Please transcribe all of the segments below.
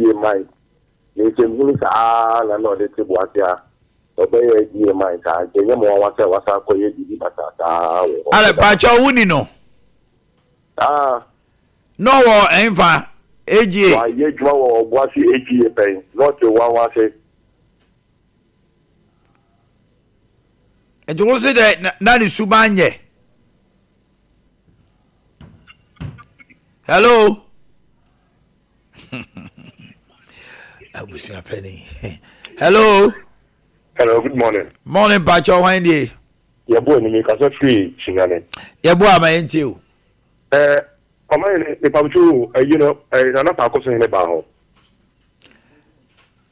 AGA mine. Ne nsɛmhunu saa na na ɔde te Boase a ɔbɛyɛ AGA mine saa nti ɛnyɛ me nwanwa sɛ wasan akɔyɛ biribi basaa saa wɔ hɔ. Ale pakyɛw wo ni no? Ah. Na ɔwɔ ɛnfa AGA? Wayɛ adwuma wɔ Ɔboase AGA pɛn na ɔte Wanwase. Nti wo se dɛ na ne suban nyɛ? Hello. Abusua panyin. Hello. Hello, good morning. Morning, Pacho. Hwan die? Yɛbo anim kasa firi Sunyani. Yɛbo ama yɛntie o. Ɛɛ ɔman yɛn mepamcho ayi no ɛɛ Nana Paako so hene baa hɔ.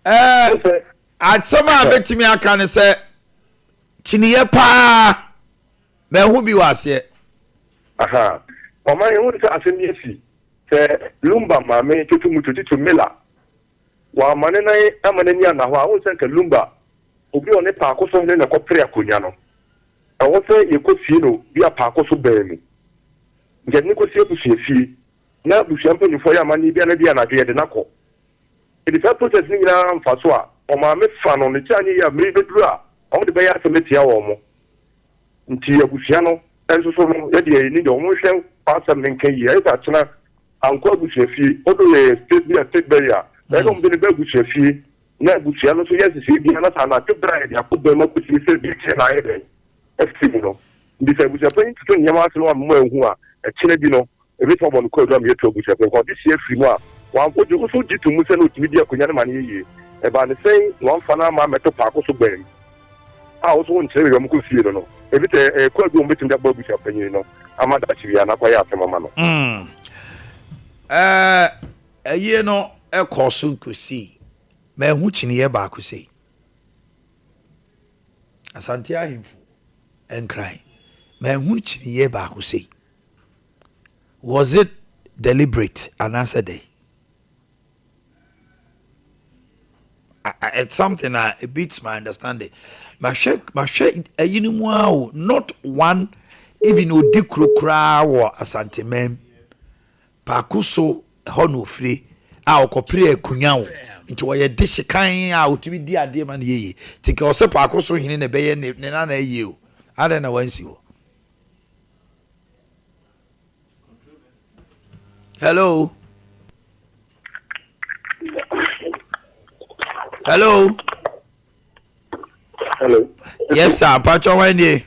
Ɛɛ asɛm a bɛtumi aka ne sɛ kyiniyɛ paa mahu bi wɔ aseɛ. Aha ɔman yɛn ho sɛ asɛm bi asi sɛ Lumba maame Tutu Mutu Tutu Miller wamma ne nan amma n'ani anna hɔ a, wohu sɛ anka Lumba, obi a ɔne Paako so hene na ɛkɔpere akonnwa no, ɛwɔ sɛ yɛkɔsie no bi a Paako so bɛn mu. Nti yɛde no kɔsi abusuafie, na abusua mpanimfoɔ yɛ amanneɛ bi a na bi anadwo yɛde no akɔ. Yɛde saa process no nyinaa mfa so a, ɔmaame fa no, ne ti anyɛ yie a, mmere bɛduru a, wɔde bɛyɛ asɛm atia wɔn. Nti abusua no nso so no, yɛdeɛ yɛnni deɛ wɔnhwɛ asɛm no nka yie. Ayɛ sɛ akyena ankɔ abusua fie although yɛyɛ state bi a state burial bɛyɛ sɛ wɔde no ba abusua fie na abusua no nso yɛ nhyehyɛe biara na sɛ anadwo bere a yɛde akɔ dan mu akɔsie sɛ bi kyerɛ na ayɛ dɛn afiri mu no nti sɛ abusua panyin toto nneɛma ase na wamma anhu a ɛkyena bi no ebetumi abɔ no kwaadu ama yɛatu abusua panyin kɔ ɔde sie afiri mu a wamfa wo so gye to mu sɛ na otumi di akonnwa no ma no yɛ yie ɛbaa ne sɛn na wamfa no amma ammɛto paako so bɛn mu a wo nso wonkyerɛ baabi a wɔkɔsiee no no, efisɛ ɛyɛ kwaadu a wɔbɛtumi de abɔ abusua panyin no ama daakye biara na akɔyɛ asɛm ama no. Mm. Ɛɛ, ayie no kɔɔ so kɔsii manhu kyiniiɛ baako sei. Asante ahemfo Nkran, manhu kyiniiɛ baako sei. Was it deliberate anaasɛ dɛn? It's something that it beats my understanding. Mahwɛ mahwɛ ayi no mu ara o not one even odi kuro koraa wɔ Asanteman paako so ɛhɔ na ofire a ɔkɔpere akunya o nti ɔyɛ de hyekan a otumi di adeɛ ma no yie ti kɛ ɔsɛ paako so hene na ɛbɛyɛ ne ne nana yie o adɛn na wansi hɔ. Hello. Hello. Hello. Yes, sir. Mpacho when ye?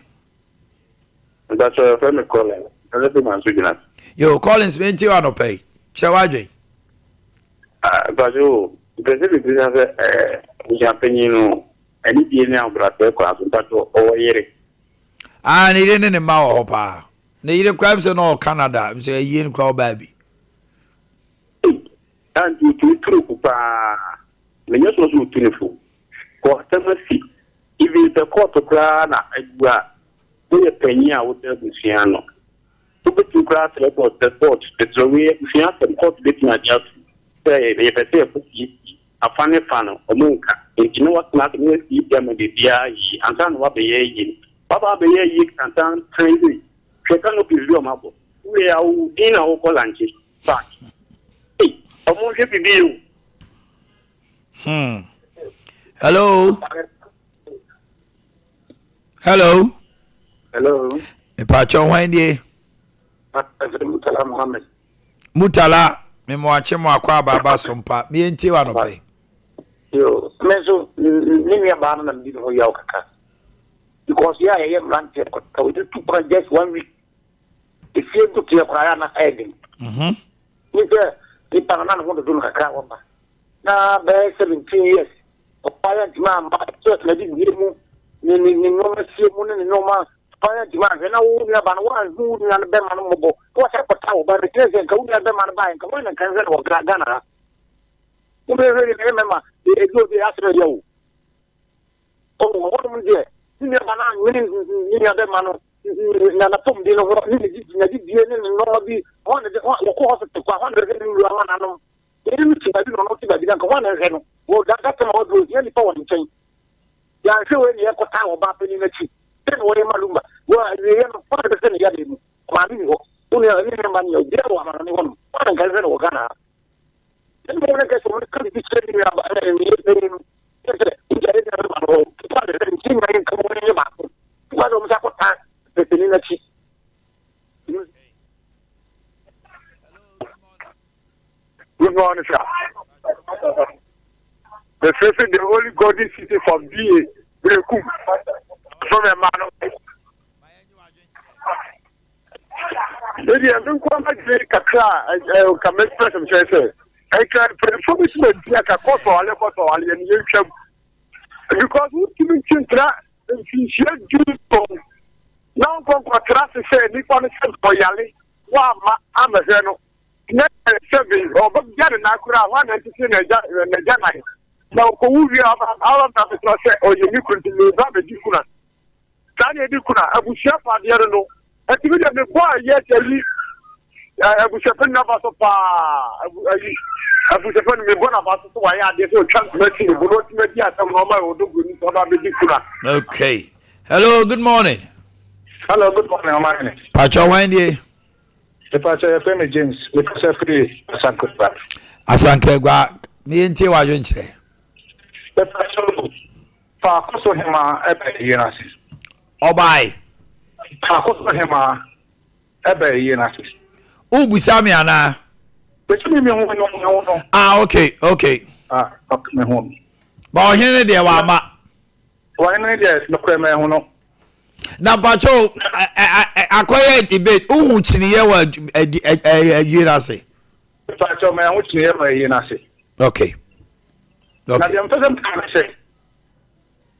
Mpacho fẹ́ mi Collins. Ẹ̀rẹ́ fi màá nso gyina. Yo, Collins mi nti wa nọpẹ yi. Kyerɛ w'adwen. Mpacho, mpɛsɛ bibiri na sɛ ɛɛ abusuapanyin no ɛne die ne ahobrɛasɛ kwan so mpacho ɔwɔ yere. Ah, ne yere ne ne mma wɔ hɔ paa. Ne yere koraa sɛ na ɔwɔ Canada, sɛ ayie no koraa ɔbaa bi. Ei, a nti otumi tu no fo paa. Menyɛ sure sɛ otu no fo. Kɔ asɛm asi. Even sɛ kɔɔto koraa na agu a, woyɛ panyin a woda abusua ano. Wobɛtumi koraa asrɛ kɔɔto sɛ kɔɔto, mesrɛ wei abusua asɛm, kɔɔto bɛtumi agye atom sɛ yɛpɛ sɛ yɛkɔ siesie. Afa ne fa no, ɔmo nka. Enti na watena ase na wasiesie ama biribiara ayɛ yie ansa na wabɛyɛ ayie no. Waba abɛyɛ ayie tantaantan sei. Hwɛ canopies bi a ɔmo abɔ. Wowie a wo din na wokɔ lanche back. Ei! Ɔmo nhwɛ biribi yie o. Hmm. Hello. Hello. Hello. Mepakyɛ hwan nie? Murtala Muhammed. Murtala, me mo akye mo akɔ aba aba so mpa. Me yɛntie wa anɔpa yi. Yo, me nso me nua baa no na medi ne ho yaw kakra. Because yɛ a yɛyɛ mmeranteɛ kɔtaka wɔde tu kwan just one week. Efie ntotoeɛ koraa yɛ na ɛyɛ den. Mhm. Ne sɛ nipa no na ne ho dodo no kakra wɔba. Na bɛyɛ 17 years ɔbaa yɛ ntoma amma sɛ na de die mu ne ne ne nneɛma sie mu ne ne nneɛma ɔbaa yɛ ntoma ahwɛ na wo nua ba no woanhu wo nua no bɛma no mmɔbɔ na wɔsɛ kɔta wo ba no kyerɛ sɛ nka wo nua bɛma no baeɛ nka woana nka nhwɛ no wɔ Ghana ha wobɛhwɛ ne ne mɛma ɛdu obi asɛm ɛyɛ wo ɔwɔ hɔnom deɛ ne nua ba no anwene ne nua bɛma no na n'apɔmuden no ho ne ne n'adidie ne ne nneɛma bi hɔ ne de wɔkɔ hospital kɔ a hɔ ne bɛhwɛ ne nwura ma nanom Yɛne no te baabi na ɔno te baabi na nka hwan na ɛhwɛ no? Wɔ that time a waduru ohia nipa wɔ ne nkyɛn. Yɛanhwɛ wei na yɛkɔtaa ɔbaa panin no akyi. Dɛn na wɔyɛ ma Lumba? Wɔ awieeɛ no, hwan na ɛbɛhwɛ ne yadeɛ mu? Maame ni hɔ. Wo nua ne ne mma ni obiara wɔ amanɔne hɔnom. Hwan na nka ɛhwɛ no wɔ Ghana ha? wɔn kɛse wɔn ka bibi kyerɛ ne nua ba ɛɛ ne yɛ panyin no kyerɛ sɛ wogya ne nua bɛma no hɔ ketewa de sɛ nti nyinaa yɛ nka wɔn nyɛ baako ketewa de wɔn nsa akɔta panyin n'akyi. Good morning, sir. The faith the Holy Godly City from BA, Brekum, from a man. Ebi ɛmi nkɔ ama gyina kakra a ɛ ka mɛ fɛ sɛm kyerɛ sɛ ɛka mpanyinfoɔ bi tuma ti aka kɔtɔ ale kɔtɔ ale ɛni yɛn twɛm because wotumi ntwi ntra mfinhyia du tɔn na nkɔnkɔ tra se sɛ nipa no sɛ ɔyale wama amɛhwɛ no na sɛ bi ɔbɛgya ne nan koraa hɔ na ntete na ɛgya na ɛgya nan na ɔkɔwu wie a ɔba ɔba abɛtena sɛ ɔyɛ ne kunu nti ne ba bɛdi kuna. Saa na edi kuna abusua fa adeɛ no no. Ɛti mi deɛ mi bɔ ayɛ ayi abusuapɛni n'aba so paa ayi abusuapɛni mi bɔ n'aba so so wayɛ adeɛ sɛ otwa ntoma si ne bo na otumi adi asɛm na ɔma ɔdɔ buroni sɛ ɔba abɛdi kuna. Okay. Hello, good morning. Hello, good morning, Omahene. Pacho wan die? Mepacho yɛfrɛ me James, mekasa firi Asankragua. Asankragua, meyɛ ntie w'adwenkyerɛ. Mepacho, Faako so hemaa baa ayie no ase. Ɔbae. Faako so hemaa baa ayie no ase. Wobisa me anaa? Mesi mi mehu no mehu no. Ah okay okay. Ah okay mehu no. Ba ɔhene no deɛ wama. Ɔhene no deɛ nokorɛ mehu no. Na mpakyɛw akɔyɛ debate wohu kyiniiɛ wɔ ayie no ase? Mpakyɛw mehu kyiniiɛ wɔ ayie no ase. Okay. Okay. Na deɛ mpɛ sɛ meka ne sɛ,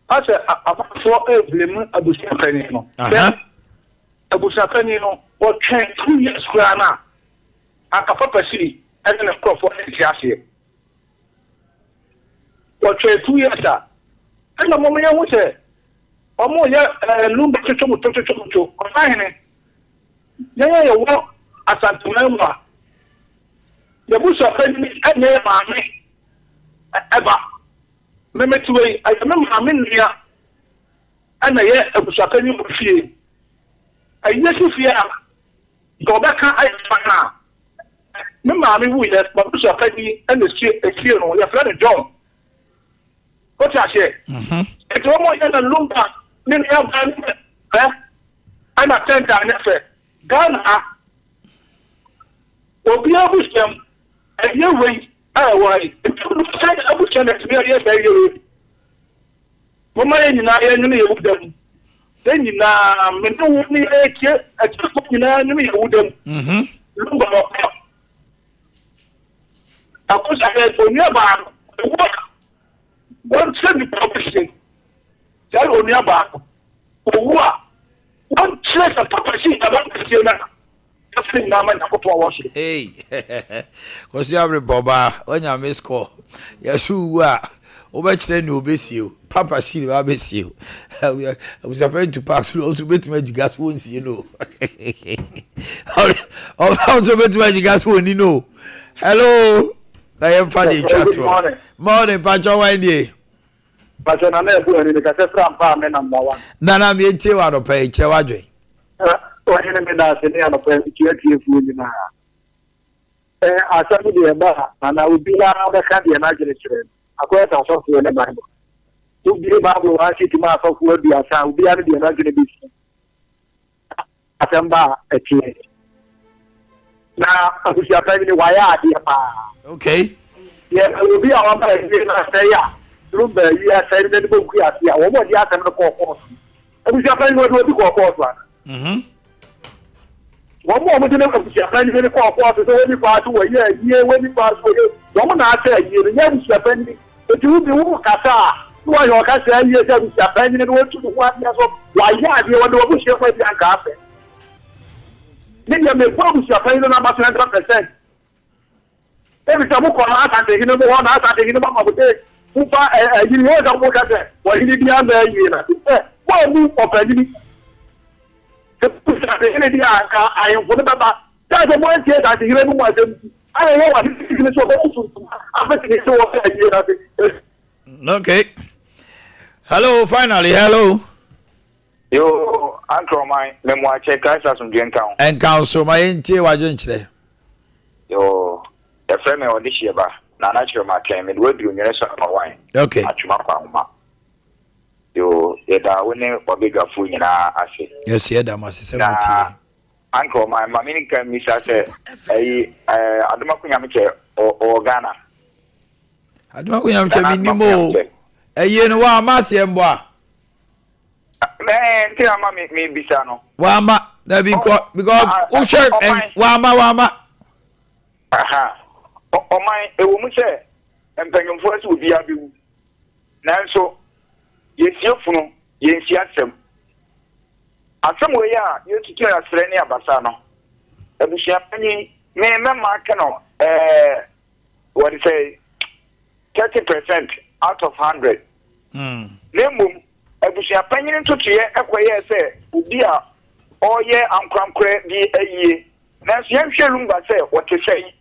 asɛ amanfoɔ ɛreblame abusua panin no. Sɛ abusua panin no wɔtwɛn 2 years koraa no a, anka Papa Siri ɛne ne nkurɔfoɔ nte aseɛ. Wɔtwɛn 2 years a, ɛna wɔn yɛn ho sɛ wɔn yɛ ɛɛ lumba twotwomoto twotwomoto. Ɔsahene, yɛn a yɛwɔ Asanteman mu a, yɛbusua panin ɛnyɛ yɛ maame ɛba. Memete wei, ɛyɛ me maame nua ɛna ɛyɛ abusuapanyin wɔ fie. Ɛyɛ si fie a, deɛ ɔbɛka ayɛ fa no a, me maame wuyɛ, m'abusuapanyin ɛna esie esie no, yɛfrɛ no John. Wote aseɛ? Nti wɔn yɛ na lumba ne nua baa ne ɛ ɛna tent a anyɛ fɛ. Ghana ha, obiara abusua mu, ɛyɛ wei a ɛwɔ ha yi, nti sɛ abusua na ɛtumi ayɛ saa yɛ wei. Momma yɛn nyinaa yɛnwene yɛn wuda mu. Yɛn nyinaa, me ne wo ne yɛn atie atiefoɔ nyinaa nwene yɛn wuda mu. Lumba ɔkɔ. Akosa yɛ onua baa no, ɔwu a, wɔnkyerɛ nipa ɔbɛsie. Saa onua baa no, ɔwu a, wɔnkyerɛ sɛ papa si ɛbɛ bɛsie no a. Ɛfiri nyinaa ma Nyankopɔn wɔ soro. Hey, Kwasi Abrepɔba, wanya miss call. Yɛso wu a, wobɛkyerɛ nea obesie o. Papa si ne ba bɛsie o. Abusuapɛn tu park so nso wobɛtumi agyiga so wɔnsie no o. Ɔba nso wobɛtumi agyiga so wɔnni no o. Hello, na yɛmfa deɛ twa toɔ. Morning, patwɔ wan die? Pastor Nana Ebu Ani, mekasa firi Ampa a me number one. Nana metie wɔ anɔpa yi, kyerɛ w'adwen. Ɔhene me da ase ne anɔpa yi mekyia atiefoɔ nyinaa. Ɛ asɛm deɛ ɛba a nana obiara bɛka deɛ n'adwene kyerɛ no. Akɔyɛ sɛ asɔfoɔ ne Bible. Wobie Bible wɔ ase tumi asɔfoɔ 30 a obiara ne deɛ n'adwene bɛsi. Asɛm ba a ɛteɛ. Na abusuapanyin wayɛ adeɛ paa. Okay. Yɛ obi a waba awie na asɛe a lumba awie asɛe no n'anim gu ase a wɔn a wɔde asɛm no kɔɔ kɔɔto no. Abusuapanyin wɔde obi kɔɔ kɔɔto ana? Mhm. Wɔn a wɔde no abusuapanyin no kɔɔ kɔɔto sɛ wɔn nipa so wɔyɛ ayie wɔn nipa so wɔyɛ wɔn na asɛ ayie no nyɛ abusuapanyin. Eti wo bi wo kasa a na wɔayɛ ɔkasa ayie sɛ abusuapanyin no wɔtu ne ho adeɛ so wɔayɛ adeɛ wɔde wɔn abusua mu adi anka afɛ. Ne deɛ mebɔ abusuapanyin no n'aba so 100%. Ebi sɛ mokɔ no asantehene mu hɔ na asantehene mu ama mo sɛ momfa ayini hɔ sɛ moka sɛ ɔhene bi ama ayie na sɛ moammu ɔpanyini sɛ asantehene deɛ a nka ahemfo no bɛba sɛ sɛ moantie asantehene no mu asɛm nti ayɛ yɛ wɔ ahene sɛ ɔbɛko suntuma afɛtene sɛ wɔsɛ ayie no ase. Okay. Hello, finally, hello. Yo, Ankrɔman, Memoakyɛ, Christ asomdwoe nka wo. Nka wo so, ma yɛntie w'adwenkyerɛ. Yo, yɛfrɛ me Ɔdehyeɛ ba. Nana Kyerematen, mede wo aduru Nwene so ama wan? Okay. Atwom akɔ ahoma. Yoo, yɛda wo ne w'abadwafoɔ nyinaa ase. Yes, yɛda mo ase sɛ Na motie. anka ɔman ma me nka mmisa sɛ ɛyi ɛɛ Adomako Nyamekyɛ ɔwɔ Ghana? Adomako Nyamekyɛ Nana mennim Adomako o. Nyamekyɛ. Ɛyie no wamma aseɛ mbɔ a. Ɛɛ nti na ama me mebisa no. Wamma na bi kɔ because wohwɛ Ɔman. wamma wamma. Aha. Ɔman, ɛwɔ mu sɛ mpanyimfoɔ sɛ obiara bɛwu, nanso yɛsie funu, yɛnsie asɛm. Asɛm wei a yɛtutu asrɛ ne abasa no, abusua panyin, me mɛma aka no ɛɛ wɔde sɛ 30% out of 100. Na mmom abusua panyin ntotoeɛ kɔyɛɛ sɛ obi a ɔreyɛ ankorankorɛ bi ayie. Nanso yɛnhwɛ Lumba sɛ ɔte sɛn.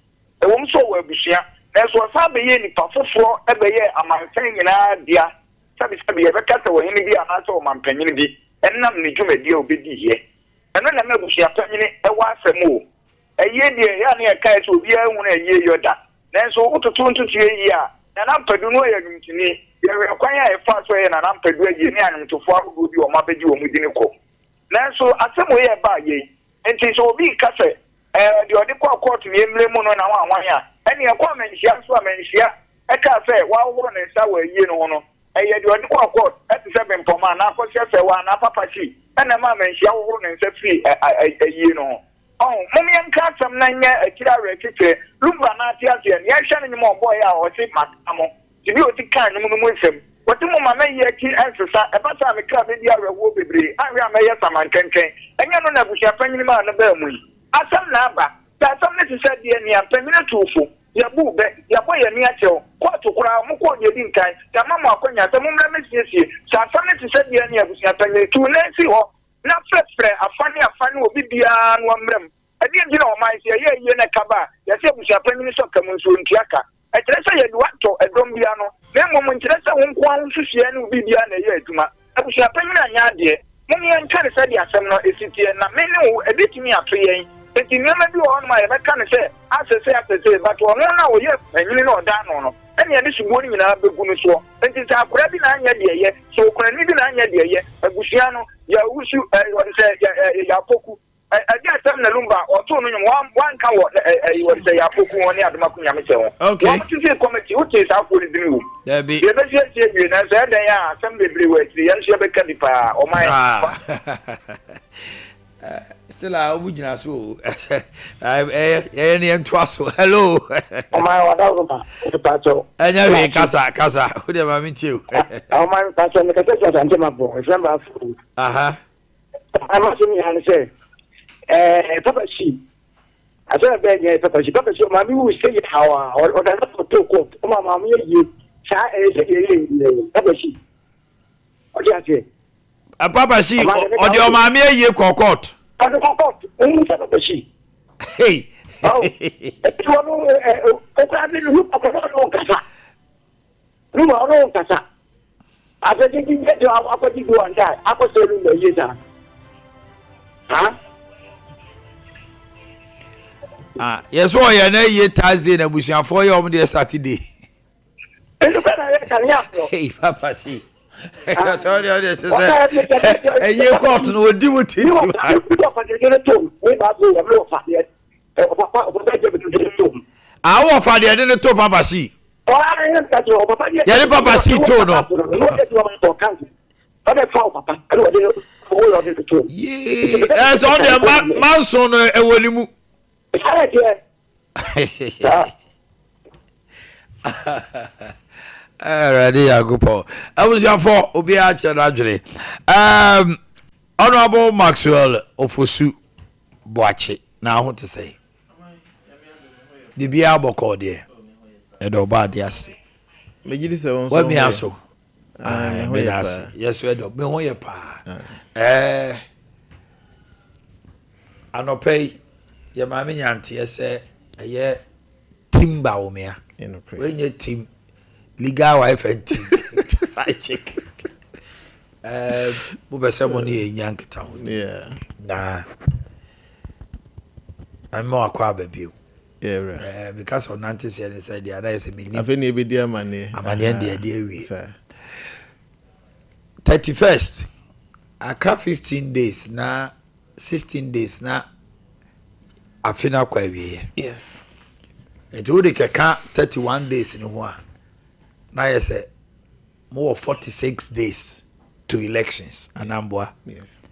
Ɛwom sɛ ɔwɔ abusua, nanso ɔsan bɛyɛɛ nipa foforɔ bɛyɛɛ amansan nyinaa dea. Sɛbesɛbe, yɛbɛka sɛ ɔhene bi anaasɛ ɔmanpanyin bi nam ne dwumadi a ɔbɛdiiɛ. Ɛno na ɛma abusua panyin wɔ asɛm o. Ayie deɛ, ɛyɛ a na yɛkae sɛ obiara nhunu ayie yɔ da. Nanso wototo ntotoeɛ yie a, Nana Ampadu no yɛ nnwomtoni. Yɛhwɛ kwan a yɛfaa so yɛɛ Nana Ampadu ayie ne anwomtofoɔ ahodoɔ bi a wɔabɛgye wɔn din kɔ. Nanso asɛm wei a ɛbaa yei nti, sɛ obi reka sɛ, Ɛɛ, deɛ ɔde kɔɔ kɔɔto no yɛmmrɛ mu no na hwanhwan a, ɛnneɛ ɛkɔ amanhyia nso amanhyia kaa sɛ wahohoro ne nsa wɔ ayie no ho no, ɛyɛ deɛ ɔde kɔɔ kɔɔt te sɛ Bempɔma anaa Akɔseasɛwa anaa Papahyi na ɛma amanhyia hohoro ne nsa firi ayie no ho. Ɔho, mom yɛnka asɛm na nyɛ akyire awerɛkyekyerɛ. Lumba no ate aseɛ no, yɛnhwɛ ne nnwom a ɔbɔeɛ a ɔse Maka mo. Tebea a ɔsi kaa nnwom no mu nsɛm. Ɔse, Momma m'ayi akyi nsesa, ɛba saa a me kra bɛdi awerɛhoɔ bebree, anhwɛ a mɛyɛ saman-twɛntwɛn. Ɛnyɛ ɛno na abusua panyin maa no baa mu yi. Asɛm na aba. Sɛ asɛm no te sɛ deɛ nea mpanyin tuu fo, yɛabu wo bɛ, yɛabɔ yɛn ani akyerɛ wo, kɔɔto koraa, wɔkɔɔ deɛ ɛdi nkan, yɛama mo akwanya sɛ mommra mmɛsiesie. Sɛ asɛm no te sɛ deɛ nea abusua panyin tuu nan sii hɔ na frɛfrɛ afa ne afa ne obi biara no ammra mu. Ɛdeɛn nti na ɔman, sɛ yɛyɛ ayie na ɛka ba a, yɛse abusua panyin sɔ ka mu nso ɔntua ka? Ɛkyerɛ sɛ yɛde wo atɔ ɛdɔm bi ano, na mmom nkyerɛ sɛ wo nko ara wo nsusuiɛ ne wo biribiara na ɛyɛ adwuma. Abusua panyin anyɛ adeɛ. Mom yɛnka no sɛdeɛ asɛm no si teɛ, na me ne wo, ɛbɛtumi ato yɛn. Enti nneɛma bi wɔ hɔnom a yɛbɛka no sɛ asɛ sei asɛ sei, but ɔno no a ɔyɛ panyini na ɔda ano no, ɛne yɛde soboɔ no nyinaa bɛgu no soɔ. Enti sɛ akwadaa bi na anyɛ deɛ ɛyɛ, sɛ okunani bi na anyɛ deɛ ɛyɛ, abusua no, yɛawusu, ɛ, wɔde sɛ, yɛ, ɛ, yɛapoku. Ɛ, ɛdeɛ asɛm na Lumba ɔtoo no nnwom, wan, wanka wɔ, ɛ, ɛ, wɔde sɛ yɛapoku ho ne Adomako Nyamekyɛ ho. Okay. Wɔn tetee kɔmɛti, wotee saa kuo no din wom? Dabi. Deɛ ɛbɛsi asie wie, nanso ɛyɛ dɛn a asɛm bebree wɔ akyire, yɛn nso yɛbɛka bi paa, ɔman. Ah. Still a wɔn gyina so o. Ɛyɛ yɛn yɛn to so. Hello. Ɔman wadaworo ma mpatsɔ. Ɛnyɛ hwee kasa kasa. O deɛ maame tie o. Ɔman mpatsɔ mi kasa fi asante ma bɔ efra ma afo. Aha. Ɔman ma asɛm nyinaa ne sɛ ɛɛ papa si asɛm bɛɛ nyɛ papa si papa si ɔmaame wu sɛ yɛ hawa ɔda na ɔtɔ kɔɔt ɔma maame yɛ yie saa ɛyɛ sɛ yɛ yɛ papa si. Ɔte aseɛ. Papa si ɔde ɔmaame ayie kɔ court. Ɔde kɔ court ohun sɛ papa si. Hey. Eti wɔn ɛ okura bi nu papa na ɔno nkasa. Nu ma ɔno nkasa. Afɛdi bi bɛ do akɔgye do ɔnda akɔsɛ nu ma yie saa. Ha? Ah, yɛ so ɔyɛ na yie Thursday na abusuafoɔ yɛ wɔn deɛ Saturday. Hey, Papa si. Sɛ ɔde ɔde sɛ sɛ ɛyɛ kɔɔto no ɔdi mu titi ma. Awo ɔfa deɛ de ne to Papa si. Yɛde Papa si to no. Yee, ɛsɛ ɔde ma manson no ɛwɔ ne mu. Awurade Nyankopɔn. Abusuafo, obiara kyerɛ n'adwene. Um, Honorable Maxwell Ofosu Boakye, na ho te sɛ. Biribiara bɔkɔɔ deɛ. Ɛdɔ ɔbɔ adeɛ ase. Megye di sɛ wo nso Wamia so. Meda ase. Yɛso ɛdɔ. Me ho yɛ paa. Ɛɛ anɔpa yi yɛ maame nyanteɛ sɛ ɛyɛ team Bawumia. Wei nyɛ team legal wife and team side chick. Ɛɛ mo bɛ sɛ mo ne yɛ nya nkita ho. Na mɛma wakɔ aba bio. Yeah, right. Meka sɛ ɔnante seɛ ne sɛ deɛ anayɛ sɛ menim. Afei na yɛbɛdi amanneɛ. Amanneɛ deɛ ɛde awie. 31st aka 15 days na 16 days na afe no akɔ awieɛ. Yes. Nti wode kɛka 31 days no ho a na ayɛ sɛ mowɔ 46 days to elections anamboa. Yes.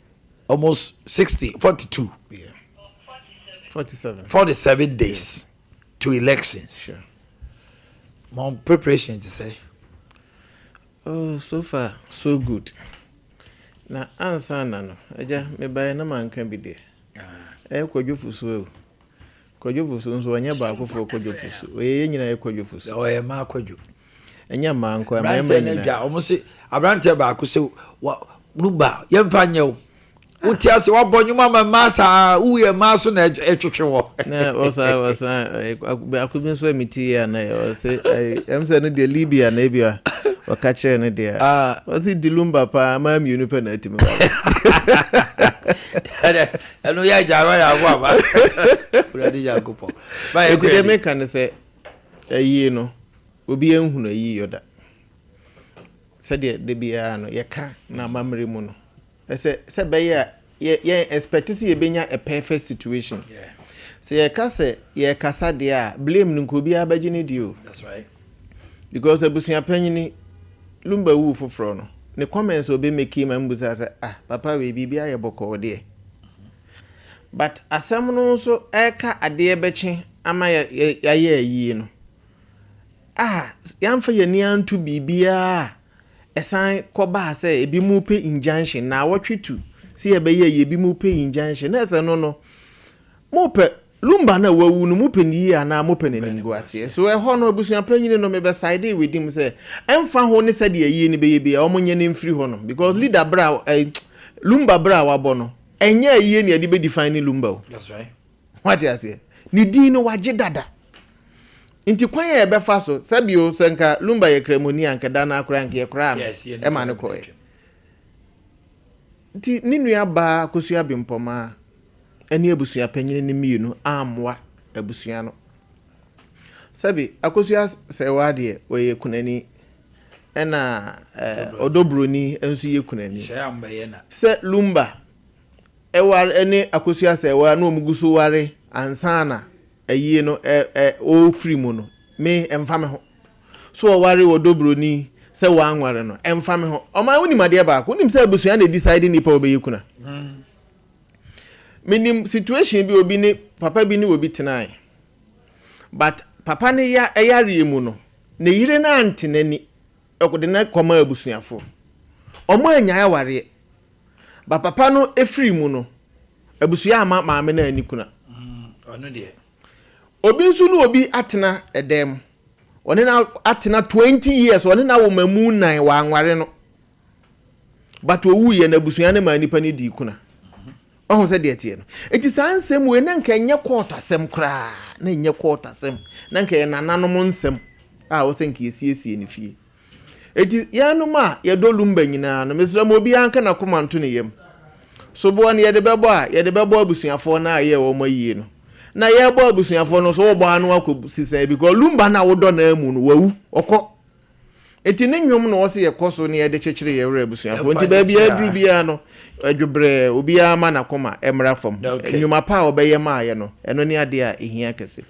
Almost 60 42. Yeah. 47. 47 days yeah. to elections. Sure. Mo preparation to say. Oh, so far so good. Na ansa na no, agya mebaeɛ na manka bi deɛ. Ɛyɛ Kwadwo Fosuo o. Kwadwo Fosuo nso ɔnyɛ baakofoɔ Kwadwo Fosuo. Ɔyɛ yɛn nyinaa yɛ Kwadwo Fosuo. Ɔyɛ mmaa Kwadwo. Ɛnyɛ mmaa nko, mmarima nyinaa. Wɔn se aberanteɛ baako sɛ wa numba yɛmfa nyɛ o. Wote ase wabɔ nnwom ama mmaa saa woyɛ mmaa so na ɛtwetwe wɔ. Na ɔsan ɔsan baako bi nso a meti yɛ ana ɔsɛ ɛm sɛ no deɛ Libya na ebi a ɔka kyerɛ no deɛ ɔsɛ di lumba paa maa mmienu pɛ na atumi ba. Ɛno yɛ agya no yɛ abo aba. Wurade Nyankopɔn. Eti deɛ meka ne sɛ ayie no obi anhunu ayi yɔ da. Sɛdeɛ da biara no yɛka na amammerɛ mu no. Sɛ sɛ ɛbɛyɛ a yɛ yɛn expect sɛ yɛbɛnya a perfect situation. Sɛ yɛka sɛ yɛrekasa deɛ a, blame no nka obiara bɛgye ne deɛ o. That's right. Because abusua panyini Lumba wuu foforɔ no, ne comments a ɔbɛ make ma mbusa sɛ ah papa wei biribi ayɛ bɔkɔɔ deɛ. But asɛm no nso ɛreka adeɛ bɛkye ama yɛ yɛayɛ ayie no, ah yɛamfa yɛn ani anto biribiara a Ɛsan kɔbaa sɛ ebinom repɛ injunction, naawɔtwe tu sɛ yɛbɛyɛ ayi, ebinom repɛ injunction. Na ɛsɛ no no, mopɛ Lumba no a wawu no, mopɛ no yie anaa mopɛ no animguaseɛ? So ɛhɔ no, abusua panyin no, mebɛ side with him sɛ, ɛmfa ho ne sɛdeɛ ayie no bɛyɛ biara, wɔnyɛ no mfiri hɔ nom. Because leader berɛ a, eh, Lumba berɛ a wabɔ no, ɛnyɛ ayie na yɛde bɛ define Lumba o. That's right. Wate aseɛ? Ne din no wagye dada. Nti kwan a yɛbɛfa so, sɛbi o, sɛ nka Lumba yɛ Kramoni a, nka da no ara koraa nka yɛkoraa no ma no kɔeɛ. Nti ne nua baa Akosua Bempɔmaa ne abusua panyin no mmienu ammoa abusua no. Sɛbi Akosua Sɛɛwaa deɛ ɔyɛ kunani, ɛna Ɔdɔ Buroni nso yɛ kunani. Sɛ Lumba ware ne Akosua Sɛɛwaa na wɔn gu so ware ansa na ayie no ɛ ɛ ɔrefiri mu no, me, ɛmfa me ho. So ɔware ɔdɔ buroni sɛ wanware no, ɛmfa me ho. Ɔman, wonim adeɛ baako, wonim sɛ abusua na ɛdecide nnipa a wɔbɛyɛ kuna. Menim situation bi obi ne, papa bi ne obi tenae. But papa no ya, ɛyareɛ mu no, ne yere no ante n'ani, ɔde no kɔmaa abusuafoɔ. Wɔn annyae awareɛ. Ba papa no firi mu no, abusua amma maame no anni kuna. Obi nso ne obi atena ɛdan mu. Ɔne no atena 20 years, ɔne no awo mmamu nnan, wanware no. But owuiɛ no, abusua no maa nipa no dii kuna. Ɔho sɛ deɛ teɛ no. Eti saa nsɛm wei na nka ɛnyɛ court asɛm koraa, na ɛnyɛ court asɛm, na nka ɛyɛ nananom nsɛm a wɔsɛ nka yɛsiesie no fie. Enti yɛnom a yɛdɔ Lumba nyinaa no, mesrɛ mo obiara nka n'akoma nto ne yam. Soboɔ no yɛde bɛbɔ a, yɛde bɛbɔ abusuafoɔ no a ɛyɛɛ wɔn ayie no. Na yɛrebɔ abusuafoɔ no nso, wobɔ ano akɔ sisɛn because Lumba no a wodɔ no amu no, wawu, ɔkɔ. Enti ne nnwom na ɔse yɛkɔ so na yɛde kyekyere yɛn werɛ abusuafoɔ. Enti baabi a aduru biara no, dwobrɛɛ, obiara ma n'akoma mmra fam. Nnwuma pa a ɔbɛyɛ maaeɛ no, ɛno ne adeɛ a ɛhia kɛse.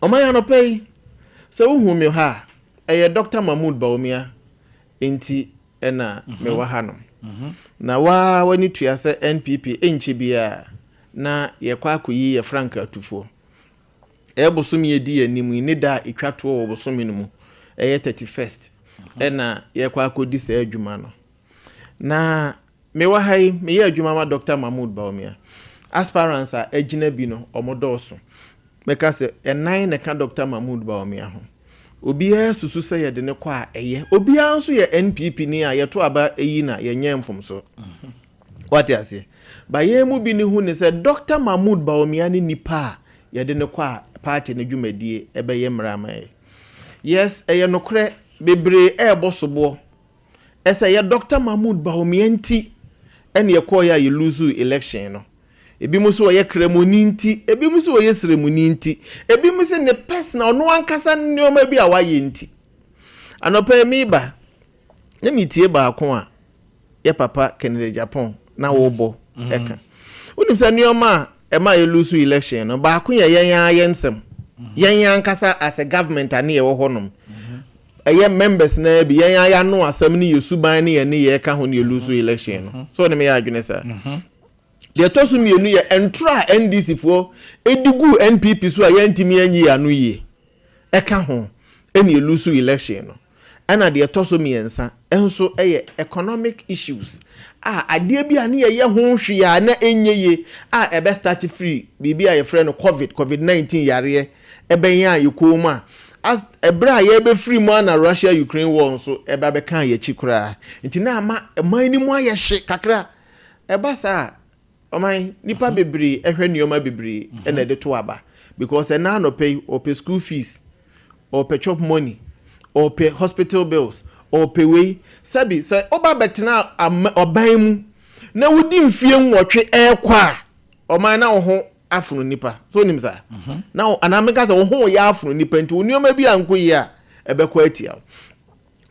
Ɔman anɔpa yi, sɛ wohu me ha a, Ɛyɛ Dɔkta Mahmood Bawumia nti na mewɔ hanom. Na wo ara w'ani tua sɛ NPP nkyɛ biara na yɛkɔ akɔyi yɛ frankaatufoɔ. Ɛyɛ bosome a ɛdi yɛn anim yi ne da a ɛtwa toɔ wɔ bosome no mu, ɛyɛ 31st, ɛna yɛkɔ akɔdi saa adwuma no. Na mewɔ ha yi, meyɛ adwuma ma Dɔkta Mahmood Bawumia. Aspirants a agyina bi no, wɔdɔɔso. Mɛka sɛ ɛnan na ɛka Dɔkta Mahmood Bawumia ho. Obiara susu sɛ yɛde no kɔ a ɛyɛ. Obiara nso yɛ NPP ni a yɛto aba yi na yɛnyɛ mfomsoɔ. Wate aseɛ? Ba yɛn mu bi ne hu ne sɛ Dɔkta Mahmood Bawumia ne nipa a yɛde no kɔ a party no dwumadie ɛbɛyɛ mmerɛ ama yɛn. Yes, ɛyɛ nokorɛ, bebree ɛrebɔ soboɔ Ɛsɛ yɛ Doctor Mahmood Bawumia nti ɛna yɛkɔɔeɛ a yɛ losuu election no. Ebinom se ɔyɛ Kramoni nti, ebinom se ɔyɛ Sremuni nti, ebinom se ne personal, ɔno ankasa nneɛma bi a wayɛ nti. Anɔpa yi mereba, na metie baako a yɛ papa Kennedy Agyapong na wɔrebɔ ɛka. Wonim sɛ nneɛma a ɛma yɛ lose election no, baako yɛ yɛn ara yɛn nsɛm. Yɛn ankasa as a government a ne yɛwɔ hɔnom. Ɛyɛ members no ara bi, yɛn ara yɛano asɛm ne yɛ suban ne yɛn nneyɛɛ ka ho ne yɛ lose election no. So wɔne me yɛ adwene saa? Deɛ ɛtɔ so mmienu yɛ ntorɔ a NDC foɔ di guu NPP so a yɛantumi anyi yɛn ano yie ɛka ho ɛna yɛ election no. Ɛna deɛ ɛtɔ so mmiɛnsa nso yɛ economic issues a adeɛ bi a ne yɛyɛ ho hwee a na ɛnyɛ yie a ɛbɛ start firi biribi a yɛfrɛ no covid, covid 19 yareɛ ɛbɛn a yɛ kɔn mu a as ɛberɛ a yɛrebɛfiri mu a na Russia Ukraine war nso ɛba bɛkaa yɛn akyi koraa nti na ama man no mu ayɛ hye kakra. Ɛba saa a, ɔman, nnipa bebree hwɛ nneɛma bebree na ɛde to aba because ɛna anɔpa yi ɔpɛ school fees, ɔpɛ chop money, ɔpɛ hospital bills, ɔpɛ wei. Sɛbi sɛ woba bɛtena ɔban mu na wodi mfie nwɔtwe ɛrekɔ a, ɔman na wo ho afono nipa. So wonim saa? Na anaa meka sɛ wo ho yɛ afono nipa nti wo nneɛma bi ankɔ yie a ɛbɛkɔ atia wo.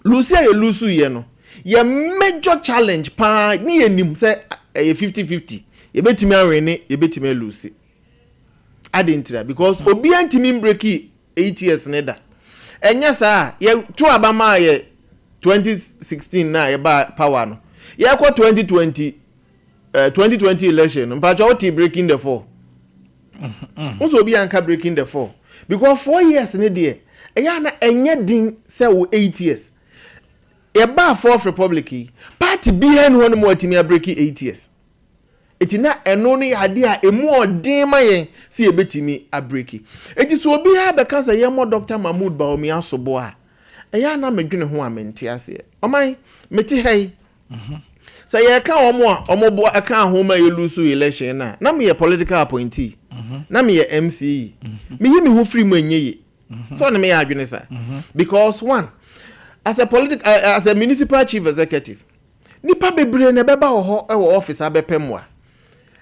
Lucy a yɛ lusu yɛ no, yɛ major challenge paa ne yɛ nim sɛ ɛyɛ 50-50. Yɛbɛtumi awene, yɛbɛtumi alusi. Ade ntira because obiara ntumi mbreki 8 years ne da. Ɛnyɛ saa a, yɛ to aba maa yɛ 2016 na yɛbaa power no. Yɛkɔ 2020 2020 election no, mpakyɛ wote breaking the four. Wo obi anka breaking the four. Because 4 years ne deɛ, ɛyɛ ana ɛnyɛ den sɛ wo 8 years. Yɛbaa Fourth Republic yi, party biara ni hɔ no mu atumi abreak 8 years. Eti na ɛno no yɛ adeɛ a emu ɔden ma yɛn sɛ yɛbɛtumi abreak. Eti sɛ obiara bɛka sɛ yɛmmɔ Dr. Mahmood Bawumia sobo a, ɛyɛ ana medwene ho a mente aseɛ. Ɔman, mete ha yi, sɛ yɛka wɔn a wɔn boa ɛka ho ma yɛ lose election na na meyɛ political appointee, na meyɛ MCE, meyi me ho firi mu enye yie. Sɛ ɔne meyɛ adwene sa, because one, as a political as a municipal chief executive, nipa bebree na ɛbɛba wɔ hɔ wɔ office abɛpɛ mmoa.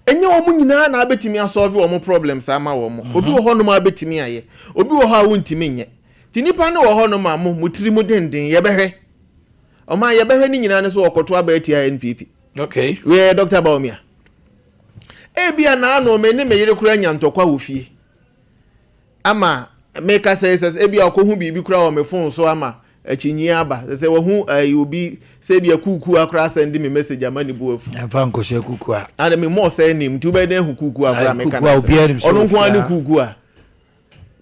Ɛnyɛ wɔn nyinaa na abɛtumi asolve wɔn problems ama wɔn. Obi wɔ hɔnom a abɛtumi ayɛ, obi wɔ hɔ a wontumi nyɛ. Ti nipa no wɔ hɔnom a mo tiri mu denden, yɛbɛhwɛ ɔman yɛbɛhwɛ ne nyinaa no so wɔkɔto aba atia NPP. Wei Dr. Bawumia, ebia naano me ne me yere koraa nya ntɔkwa wɔ fie ama meka sɛ ebia ɔkɔhu biribi koraa wɔ me phone so ama akyinyi aba sɛ wahu ɛyi obi sɛ ebia kuku akora send me message ama ne bu afu. Ɛnfa nkɔhyɛ kuku a. Ana mi mɔ sɛ nim nti wobɛyɛ dɛ hu kuku akora meka na sɛ ɔno nko ara ne kuku a.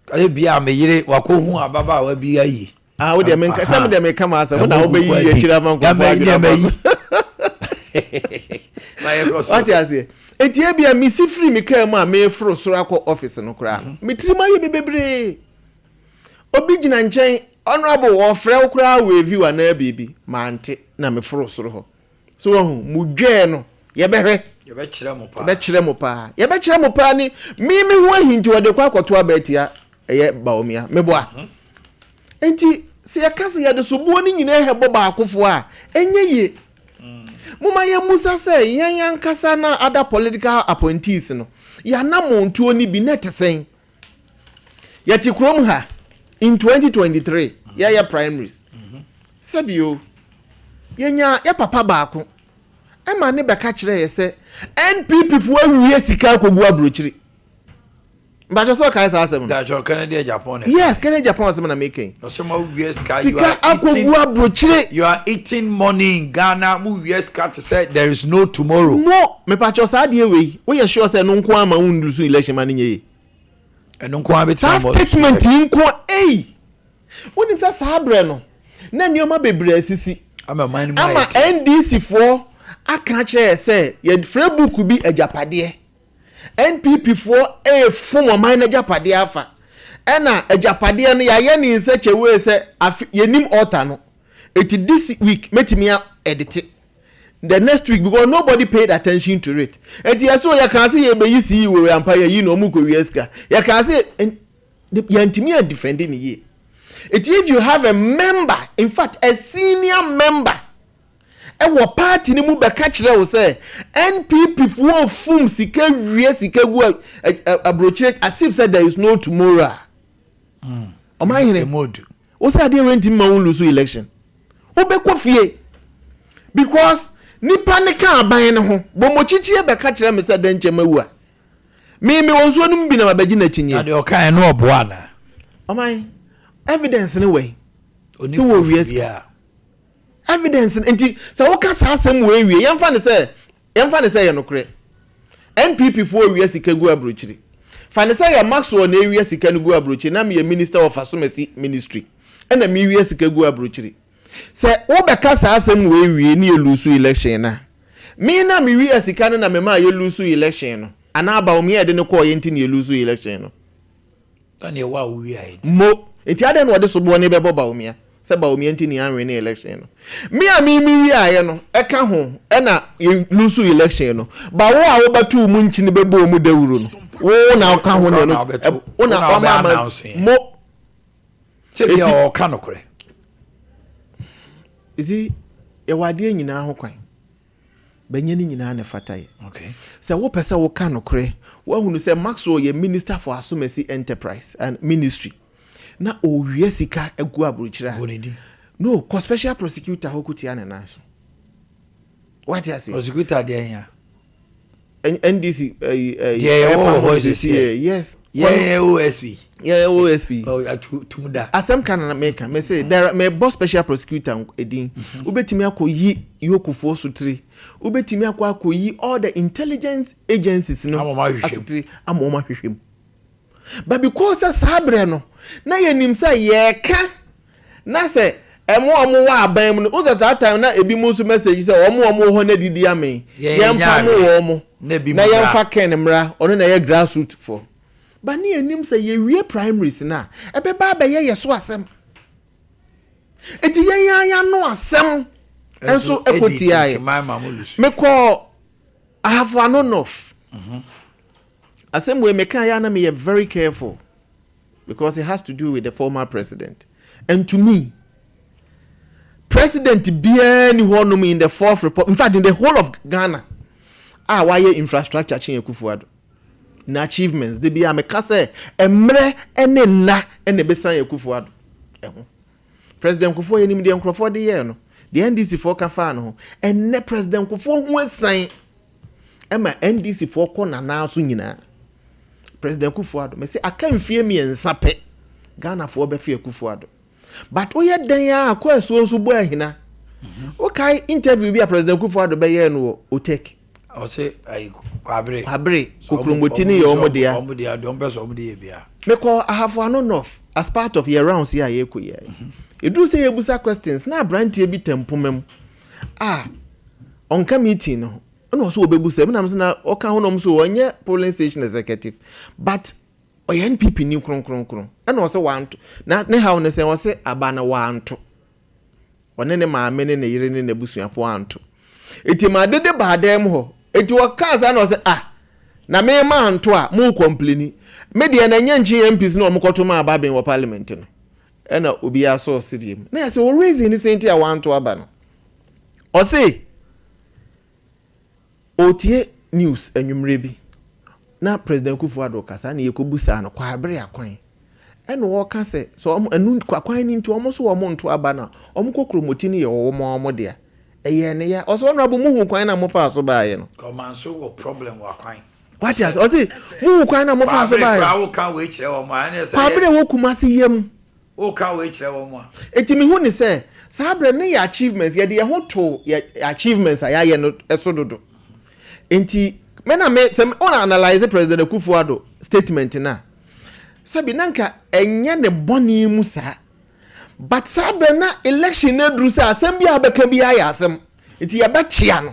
Ɛyɛ bia me yere wakɔhu ababaawa bi ayi. Ah, wo deɛ menka sɛ me deɛ meka ma asɛm na wobɛyi yi akyiri ama nkurɔfoɔ adwene aba so. Wate aseɛ? Enti ebia mesi firi me kaa mu a meforo soro akɔ office no koraa no, me tirim ayɛ me bebree. Obi gyina nkyɛn, honorable, wɔfrɛ wo koraa wave wo anaa biribi, mante na meforo soro hɔ. So wahu, mo dwɛɛ no, yɛbɛhwɛ. Yɛbɛkyerɛ mo paa. Yɛbɛkyerɛ mo paa. Yɛbɛkyerɛ mo paa ni, me me ho ahi nti wɔde kɔ akɔto aba atia ɛyɛ Bawumia. Meboa. Nti sɛ yɛka sɛ yɛde soboɔ no nyinaa hɛbɔ baakofoɔ a, ɛnyɛ yie. Moma yɛmmusa sɛ yɛn ankasa na other political appointees no, yɛanammɔntuo no bi na ɛte sɛn? Yɛte kurom ha in 2023, yɛyɛ primaries. Sɛbio, yɛnya yɛ papa baako ɛma ne bɛka kyerɛ yɛ sɛ NPP foɔ awie sika akɔgu aburokyiri. Mpakyɛ sɛ ɔkae saa asɛm no. Dakyɛ Kennedy Agyapong na. Yes, Kennedy Agyapong asɛm na meka yi. Ɔsɛ wie sika. Sika akɔgu aburokyire. You are eating money in Ghana. Mo wie sika te sɛ there is no tomorrow. No, mepakyɛ saa adeɛ wei, woyɛ sure sɛ ɛno nko ama wo nlose election ma no nyɛ yie? Ɛno nko ara bɛtumi Saa ama statement yi nko ei. Wonim sɛ saa berɛ no, na nneɛma bebree asisi. Ama man no mu Ama ayɛ den. NDC foɔ aka akyerɛ yɛ sɛ yɛfrɛ book bi agyapadeɛ. NPP foɔ efom ɔman no agyapadeɛ afa. Ɛna agyapadeɛ no yɛayɛ ne in such a way sɛ afe yɛnim author no. Eti this week mɛtumi a edit. The next week, because nobody paid attention to it. Eti yɛsɛ yɛka sɛ yɛbɛyi CE wɔ ampa yɛyi na ɔmo kɔ wia sika. Yɛka sɛ yɛntumi andefend ne yie. Eti if you have a member, in fact a senior member, wɔ party no mu bɛka kyerɛ wo sɛ NPP foɔ fum sika wie sika gu aburokyire as if sɛ there is no tomorrow a. Ɔman hene, wo sɛ adeɛ wei ntumi ma wo lose election. Wobɛkɔ fie because nipa ne ka aban no ho. Bɔmmɔkyikyie bɛka kyerɛ me sɛ dɛn nkyɛn mawu a. Me me wɔ nsuo no mu bi na mabɛgye n'akyinnyeɛ. Na deɛ ɔkaeɛ no ɔboa anaa? Ɔman, evidence no wɛn? Ɔni Sɛ proof wɔwia sika. biara. Evidence no nti sɛ woka saa asɛm wei wie yɛmfa no sɛ yɛmfa no sɛ ɛyɛ nokorɛ. NPP foɔ wia sika gu aburokyiri. Fa no sɛ yɛ Maxwell na ɛwia sika no gu aburokyiri na meyɛ minister of Asomasi ministry ɛna mewia sika gu aburokyiri. Sɛ wobɛka saa asɛm wei wie ne yɛ lusu election no a, me na me wia sika no na me maa yɛ lusu election no anaa Bawumia yɛde no kɔɔyɛ nti na yɛ lusu election no? Sɛdeɛ wo a wo wiaeɛ nti. Mo, nti adɛn na wɔde soboɔ no bɛbɔ Bawumia sɛ Bawumia nti na yɛanwene election no? Me a me me wiaeɛ no ɛka ho ɛna yɛ lusu election no, ba wo a wobɛtoo mu nkyene bɛbɔɔ mu dawuro no, wo na woka ho na ɛno, wo na wama ama, mo. Sɛ bia ɔka nokorɛ. You see, yɛwɔ adeɛ nyinaa ho kwan, but nyɛ ne nyinaa na ɛfata yɛ. Okay. Sɛ wopɛ sɛ woka nokorɛ, woahunu sɛ Maxwell yɛ Minister for Asomasi Enterprise and Ministry, na ɔwia sika agu aburokyire a, Bɔ ne din. no, kɔ special prosecutor hɔ kɔtia ne nan so. Wate aseɛ? Prosecutor deɛ hia. NDC ɛyi ɛyi deɛ yɛwɔ wɔ hɔ sisi yɛ yes yɛn yɛ OSP yɛn yɛ OSP tum da asɛm ka na meka me se there me bɔ special prosecutor edin mhm. wobɛtumi akɔ yi yokofoɔ sotire wobɛtumi akɔ akɔ yi all the intelligence agencies no asotire ama wɔn ahwehwɛ mu but because sɛ saa berɛ no na yɛnim sɛ yɛreka Na sɛ ɛmo a ɔmo wɔ aban mu no, wohu sɛ saa time na ebi mo nso message sɛ ɔmo a ɔmo wɔ hɔ na didi amee, Yɛn yɛn pamo nyaa wɔn na ebi na mo yɛn mmra. fa Ken mmra, ɔno na ɛyɛ grass root foɔ. But ne yɛn nim sɛ yɛwie primaries no a, ɛbɛba abɛyɛ yɛ so asɛm. Enti yɛn ara yɛn ano asɛm nso Nso edi ɛkɔ tiaa yɛ. tintiman ma mo lusu. Mekɔɔ Ahafo Ano North. Asɛm wei meka yɛ a na meyɛ very careful. Because it has to do with the former president and to me president biara ni hɔ nom in the fourth republic in fact in the whole of Ghana a wayɛ infrastructure kyen Akufo-Addo na achievements de bia meka sɛ mmerɛ ne nna na ɛbɛsan Akufo-Addo ɛho President Kufuor yɛnim deɛ nkurɔfoɔ de yɛɛ no deɛ NDC foɔ ka faa no ho ɛnnɛ President Kufuor ho asan ɛma NDC foɔ kɔ nanaa so nyinaa. President Akufo Addo, mese aka mfie mmiɛnsa pɛ, Ghana foɔ bɛfe Akufo Addo. But woyɛ dɛn a kɔ asuo nso bɔ ahina. Wokae interview bi a President Akufo Addo bɛyɛɛ no wɔ Otek. Ɔse ayi Kwabere. Kwabere, Kokromoti ne yɛ wɔn dea. Wɔn dea, deɛ wɔn pɛ sɛ wɔn de yɛ bia. Mekɔ Ahafo Ano North as part of yɛ rounds yi a yɛkɔ yi. Ɛduru sɛ yɛbusa questions na aberanteɛ bi tɛ mpoma mu a ɔnka meeting no ho ɛna ɔsɛ ɔbɛbu sɛ ɛna sɛ na ɔka ho nom so ɔnyɛ polling station executive but ɔyɛ NPP ni kronkronkron ɛna ɔsɛ wanto na ne haw ne sɛ ɔsɛ aba no wanto ɔne ne maame ne ne yere ne n'abusuafoɔ anto eti ma dede baa dan mu hɔ eti ɔkaa saa na ɔsɛ ah na me ma anto a mo kɔmpleni me deɛ na ɛnyɛ nkyen MPs na wɔn kɔto ma aba ben wɔ parliament no ɛna obiara sɔɔ sedeɛ mu na yɛ sɛ wɔ reason ne sɛ nti a wanto aba no Ɔse ɔretie news anwummerɛ bi na President Akufo Addo kasa na yɛkɔbusaa no Kwaabere akwan ɛna ɔreka sɛ sɛ wɔn ɛnu akwan no nti wɔn nso wɔn nto aba no a wɔn kɔ kuromoti no yɛ wɔn a wɔn dea ɛyɛ ne ya ɔsɛ honourable mo hu kwan na mo faa so baayɛ no. Ɔman so wɔ problem wɔ akwan. Wate ase ɔse mo hu kwan na mo faa so baayɛ. Kwaabere koraa woka wei kyerɛ wɔn a ɛne sɛ. Kwaabere wɔ Kumasi yam. Woka wei kyerɛ wɔn a. Enti mehu no sɛ, saa berɛ no na yɛn achievements, yɛde yɛn ho too yɛn achievements a yɛayɛ no so dodo. Enti me na me, sɛ wo analyse President Akufo Addo statement no a, sɛbi na nka ɛnyɛ ne bɔne mu saa. But saa berɛ no na election no aduru sɛ asɛm bi a wobɛka biara yɛ asɛm. Enti yɛbɛkyea no.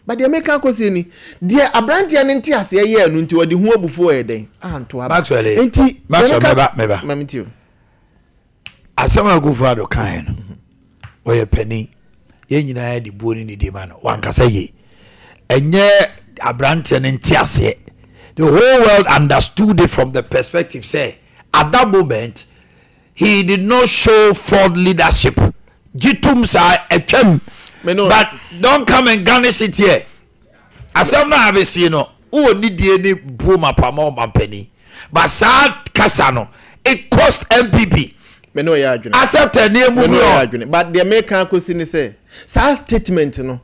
But deɛ meka akɔsie ni, deɛ aberanteɛ no nteaseɛ yɛɛ no nti ɔde ho abufuo yɛ dɛn anto aba. Maxwell, eh, Nti Maxwell, deɛ meba, meka meba. ma mentie o. Asɛm a Akufo Addo kaeɛ no, ɔyɛ panin. Yɛn nyinaa de buo ne nidie ma no. Wankasa yie. Ɛnyɛ aberanteɛ no nteaseɛ. The whole world understood it from the perspective sɛ at that moment He did not show forth leadership. Gye tom saa, atwam. But don't come and garnish it here. Asɛm no a abɛsie no, wowɔ nidie ne buo mapa ma ɔmampanin. But saa kasa no, it cost NPP. Me ne ɔyɛ adwene. Accepted ne emu Me ne ɔyɛ adwene. But deɛ meka akɔsi ne sɛ, saa statement no,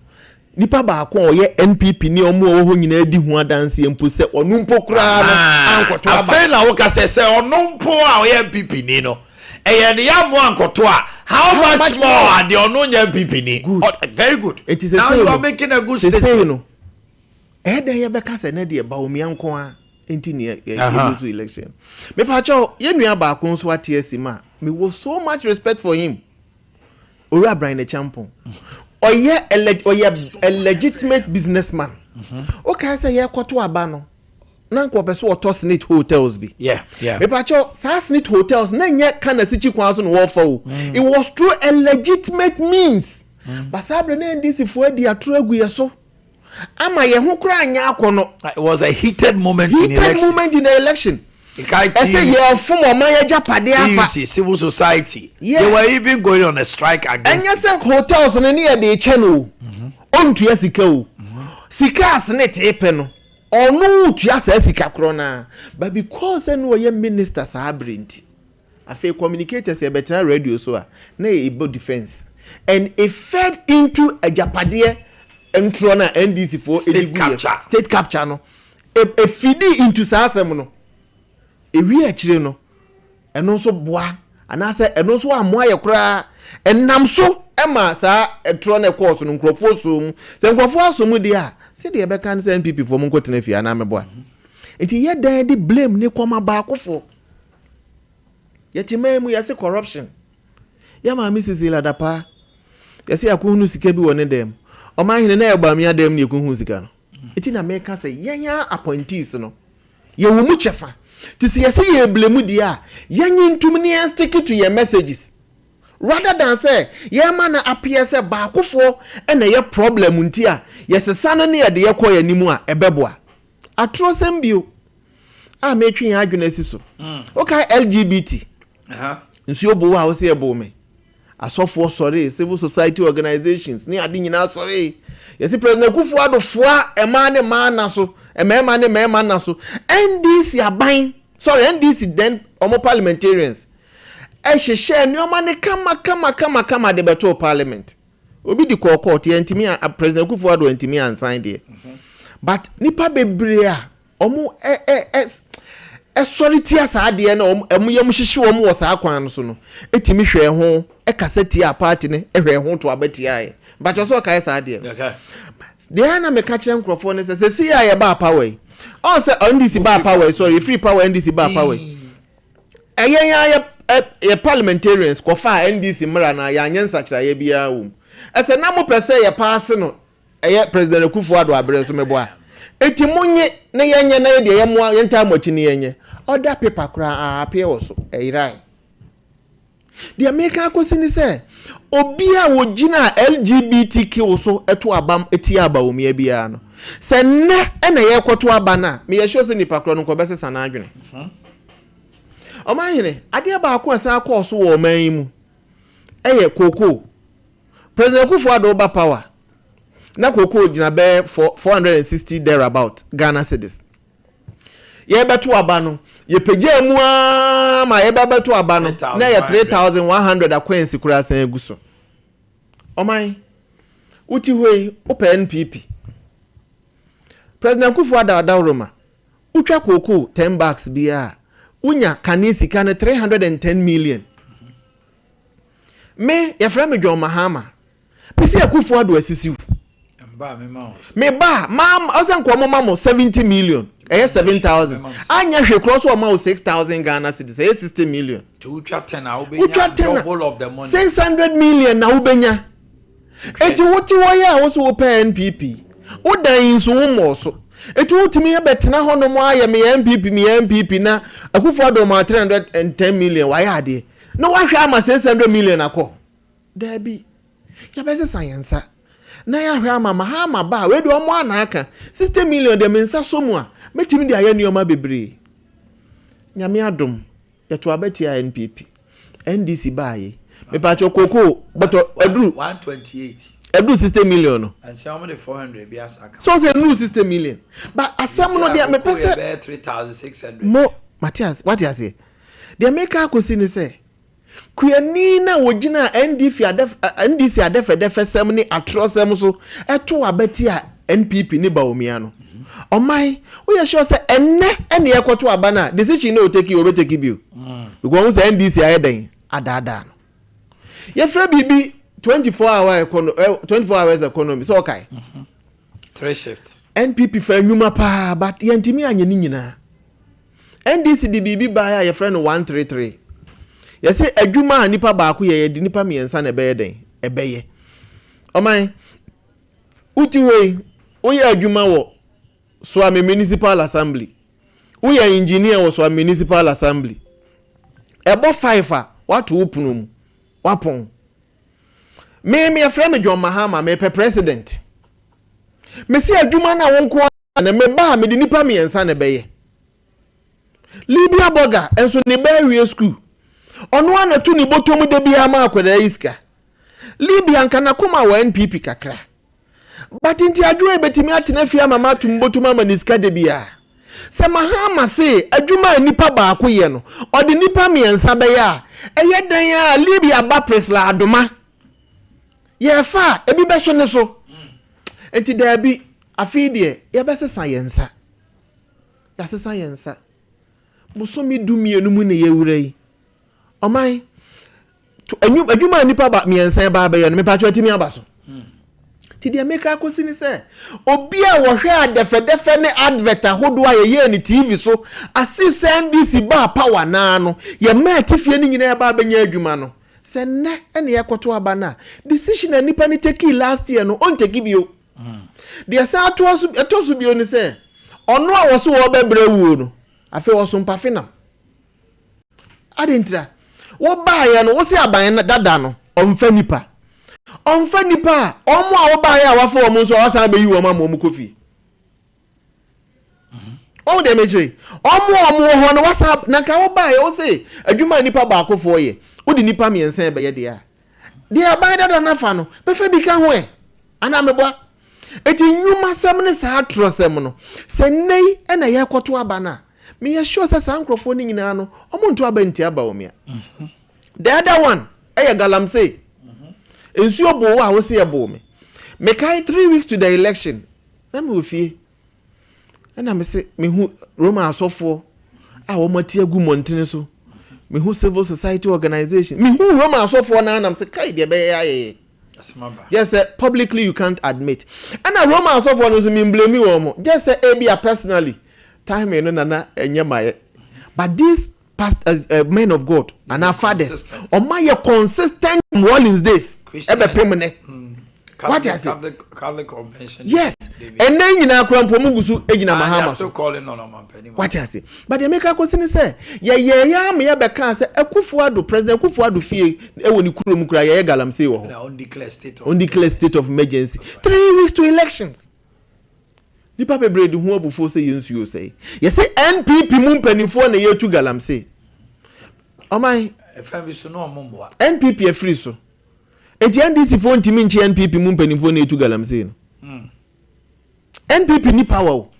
nipa baako a ɔyɛ NPP ne ɔmo a ɔwɔ hɔ nyinaa di ho adanseɛ mpo sɛ ɔno mpo koraa no ankɔto aba. Afei na woka sɛ sɛ ɔno mpo a ɔyɛ NPP ni no, ɛyɛ ne ya mo ankɔto a, how much more a deɛ ɔno nyɛ NPP ni. Good. Very good. Enti Now sesei you are no, making a good sesei statement. no, ɛyɛ dɛn yɛbɛka sɛ nɛ deɛ Bawumia nko ara nti ne yɛ yɛ Aha. lose election. Mepakyɛw, yɛn nua baako nso ate asi mu a, mewɔ so much respect for him. Owura Brian Acheampong. Ɔyɛ a ɔyɛ a legitimate businessman. Wokae sɛ yɛrekɔto aba no, na nka ɔpɛ sɛ ɔtɔ Snit hotels bi. Mepakyɛw, saa Snit hotels na nyɛ Kanasikyi kwan so na wɔrefa o. It was through a legitimate means. But saa berɛ na NDC foɔ adi atoro agu yɛ so. Ama yɛn ho koraa nyɛ akɔnnɔ. It was a heated moment in Heated elections. moment in the election. Nkae Ɛsɛ TUC, yɛfom ɔman agyapadeɛ afa. TUC, civil society. Yeah. They were even going on a strike against Ɛnyɛ it. sɛ hotels no ne yɛde rekyɛ no o. Ɔntua sika o. Sika a Senate repɛ no, ɔno retua saa sika korɔ no ara. But because sɛ na ɔyɛ minister saa berɛ nti, afei communicators yɛbɛtena radio so a, na yɛbɔ defence. And it fed into agyapadeɛ ntorɔ no a NDC foɔ State de guiɛ. capture. State capture no. Ɛfidi into saa asɛm no. Ɛwie akyire no, ɛno nso boa anaasɛ ɛno nso ammoa yɛ koraa. Ɛnam so ma saa ɛtorɔ no ɛkɔɔ so no nkurɔfoɔ soo mu. Sɛ nkurɔfoɔ asɔ mu deɛ a, sɛdeɛ yɛbɛka ne sɛ NPP foɔ monkɔtena fie anaa meboa. Nti yɛ dɛn de blame ne kɔma baakofoɔ? Yɛte man mu yɛse corruption. Yɛ maame Cecilia Dapaah, yɛse yɛakɔhunu sika bi wɔ ne dan mu. Ɔmanhene na ɛyɛ Bawumia dan mu na yɛkɔhuu sika no. Nti na meka sɛ yɛn ara appointees no, yɛwɔ mu kyɛfa. Nti sɛ yɛse yɛreblame deɛ a, yɛnye ntom na yɛn stick to yɛn messages. Rather than sɛ yɛrema no appear sɛ baakofoɔ na ɛyɛ problem nti a, yɛsesa no na yɛde yɛ kɔ yɛn anim a, ɛbɛboa. Atorɔsɛm bio a meretwe yɛn adwene asi so. Wokae LGBT? Nsuo bow a wose ɛbow me. Asɔfoɔ sɔree, civil society organizations ne ade nyinaa sɔree. Yɛse President Akufo Addo foa mmaa ne mmaa nna so, mmarima ne mmarima nna so. NDC aban, sorry, NDC then wɔn parliamentarians ɛhyehyɛɛ nneɛma no kama kama kama kama de bɛtoo parliament. Obi de kɔɔ court, yɛntumi a, President Akufo Addo antumi ansan deɛ. But nipa bebree a wɔn ɛ ɛ ɛ sɔre tia saa adeɛ no a wɔn yam hyehye wɔn wɔ saa kwan no so no tumi hwɛɛ ho kasa tiaa party no hwɛɛ ho to aba tiaa yɛ. Mpakyɛw sɛ ɔkae saa adeɛ no. Deɛ a na meka kyerɛ nkurɔfoɔ ne sɛ sɛsi a yɛbaa power yi, ɔn sɛ NDC baa power yi, sorry, yɛfiri power NDC baa power yi. Ɛyɛ yɛn ara yɛ yɛ parliamentarians kɔfaa NDC mmara no a yɛanyɛ nsakyeraeɛ biara wɔ mu. Ɛsɛ na mopɛ sɛ yɛpaase no Ɛyɛ President Akuffo Addo abrɛ nso meboa. Enti monye na yɛnyɛ na yɛdeɛ yɛmmoa yɛntaa mo akyi na yɛnyɛ. Order paper koraa aa apeɛ wɔ so. Ɛyerae. Deɛ meka akɔsi ne sɛ, obi a ɔgyinaa LGBTQ so to aba tiaa Bawumia biara no, sɛ nnɛ na yɛrekɔto aba no a, meyɛ sure sɛ nipa korɔ no nka ɔbɛsesa n'adwene. Ɔmanhene, adeɛ baako a ɛsan kɔɔ so wɔ ɔman yi mu yɛ kookoo. President Akuffo Addo ba power na cocoa gyina bɛyɛ 460 thereabout Ghana cedis. Yɛbɛto aba no, yɛpagyaa mu ara ma yɛbɛbɛto aba no na ɛyɛ 3100 akwansi koraa san agu so. Ɔman, wote hɔ yi, wopɛ NPP. President Akuffo Addo adaworoma, wotwa cocoa 10 bags biara a, wonya kane sika no 310 million. Me, yɛfrɛ me John Mahama. Mesi Akufo Addo asisi wo. Me ba, ma ɔsɛ nka ɔmo ma mo 70 million. Ɛyɛ 7,000. Anyɛ hwee korɔ so ɔma wo 6,000 Ghana cedis. Ɛyɛ 60 million. Wotwa 10 a wobɛnya double of the money. 600 million na wobɛnya. Eti wote hɔ yi a wo so wopɛ NPP. Wo dan yi nso wo mmɔɔ so. Eti wotumi bɛtena hɔ nom ayɛ meyɛ NPP meyɛ NPP na Akufo Addo ma 310 million wayɛ adeɛ. Na wahwɛ ama 600 million akɔ? Daabi. Yɛbɛsesa yɛn nsa na yɛahwɛ ama Mahama ba a, wei deɛ wɔn ara na aka. 60 million deɛ me nsa sɔ mu a, mɛtumi de ayɛ nneɛma bebree. Nyame adom, yɛto aba tiaa NPP. NDC baa yei. Mepaakyɛw cocoa bɔtɔ aduru. 128. Ɛduru 60 million no. Ɛnsɛ wɔn de 400 bi asa aka. So sɛ ɛnuru 60 million. But asɛm no deɛ mepɛ sɛ. Ɛbɛyɛ 3600. Mo mate ase wate aseɛ. Deɛ meka akɔsi ne sɛ kuani na wɔgyina NDC adɛf NDC adɛfɛdɛfɛsɛm ne atorɔsɛm so ɛto aba tia NPP ne Bawumia no. Ɔman woyɛ sure sɛ ɛnnɛ ɛne ɛkɔto aba no a decision na ɔteki ɔbɛteki bio. Because wɔn sɛ NDC ayɛ dɛn adaadaa no. Yɛfrɛ biribi 24 hour economy, 24 hours economy sɛ ɔkae. Three shifts. NPP fa nnwuma paa but yɛntumi anyɛ ne nyinaa. NDC de biribi baeɛ a yɛfrɛ no 133. Yɛsɛ adwuma a nipa baako yɛ yɛde nipa mmiɛnsa na ɛbɛyɛ dɛn ɛbɛyɛ. Ɔman wote hɔ yi woyɛ adwuma wɔ Suame Municipal Assembly. Woyɛ engineer wɔ Suame Municipal Assembly. Ɛbɔ 5 a woato wo pono mu wapɔn. Me me yɛfrɛ me John Mahama mepɛ president. Mesi adwuma no a wo nko ara na meba a mede nipa mmiɛnsa na ɛbɛyɛ. Libya Burger nso ne ba awie school. Ɔno ara na to ne bɔtɔ mu da biara ma akwadaa yi sika. Libya nka n'akoma wɔ NPP kakra. But nti adwoa ebetumi atena fie ama mato me bɔtɔ mu ama ne sika da biara. Sɛ Mahama se adwuma a nipa baako yɛ no, ɔde nipa mmiɛnsa bɛyɛ a, ɛyɛ dɛn a Libya ba Priscilla Adoma yɛfa a ebi bɛso ne so. Nti daabi, afei deɛ yɛbɛsesa yɛn nsa. Yɛasesa yɛn nsa. Bosome 12 mu na yɛwura yi. Ɔman, adwuma a nipa ba mmiɛnsa ba abɛyɛ no, mepatwa atumi aba so. Nti deɛ meka akɔsi ne sɛ, obi a wɔhwɛ adɛfɛdɛfɛ ne advert ahodoɔ a yɛyɛɛ ne TV so, ase sɛ NDC baa power naa no, yɛmaa atifie no nyinaa ba abɛnya adwuma no. Sɛ nnɛ ɛna yɛkɔto aba no a, decision a nipa no tekii last year no, ɔnteki bio. Deɛ san atoa so ɛtɔ so bio ne sɛ, ɔno a wɔso wɔbɛbrɛ wuo no, afei ɔso mpafe nam. Ade ntira, wobaeɛ no, wose aban dada no, ɔmfa nipa. Ɔmfa nipa a, ɔmo a wobaeɛ a wafa wɔn nso a wasan abɛyi wɔn ama wɔn kɔ fie. Wɔn deɛ mekyerɛ, ɔmo a ɔmo wɔ hɔ no wasan, na nka wobaeɛ wose adwuma a nipa baakofoɔ yɛ, wode nipa mmiɛnsa ɛbɛyɛ deɛ a, deɛ aban dada no afa no, bɛfa bi ka ho ɛ, anaa meboa. Eti nnwumasɛm ne saa atorɔsɛm no, sɛ nnɛ yi ɛna yɛrekɔto aba no a, meyɛ sure sɛ saa nkurɔfoɔ no nyinaa no, ɔmo nto aba ntia Bawumia. The other one ɛyɛ galamsey. Nsuo boo wo a wose ɛboo me. Mekae 3 weeks to the election, na mewɔ fie. Ɛna mese mehu Roma asɔfoɔ a wɔn ati agu mmɔntene so. Mehu civil society organization. Mehu Roma asɔfoɔ naa nam sɛ kai deɛ ɛbɛyɛ ayɛyɛ. Just sɛ publicly you can't admit. Ɛna Roma asɔfoɔ no nso me blame wɔn mo. Just sɛ ebia personally timing no nana ɛnyɛ ma yɛ. But these pastors, men of God and our fathers, ɔmo ayɛ consistent Rawlings days. Ɛbɛpem ne. Wate ase? Catholic Convention. Yes. Ɛnɛ nyinaa kura mpo mu gu so gyina Mahama so. Wate ase? But deɛ meka kɔsi ne sɛ yɛyɛ yɛ ama yɛbɛka sɛ Akufo-Addo, President Akufo-Addo fie ɛwɔ ne kurom kura yɛyɛ galamsey wɔ hɔ. Undeclared state of emergency. 3 weeks to elections. Nipa bebree de ho abufuo sɛ yɛn nsuo sɛe. Yɛsɛ NPP mu mpanimfoɔ na yɛtu galamsey. Ɔman. Ɛfɛn bi so na ɔmo mmoa. NPP afiri so. Eti NDC foɔ ntumi nkye NPP mu mpanimfoɔ na etu galamsey no. NPP ni power o.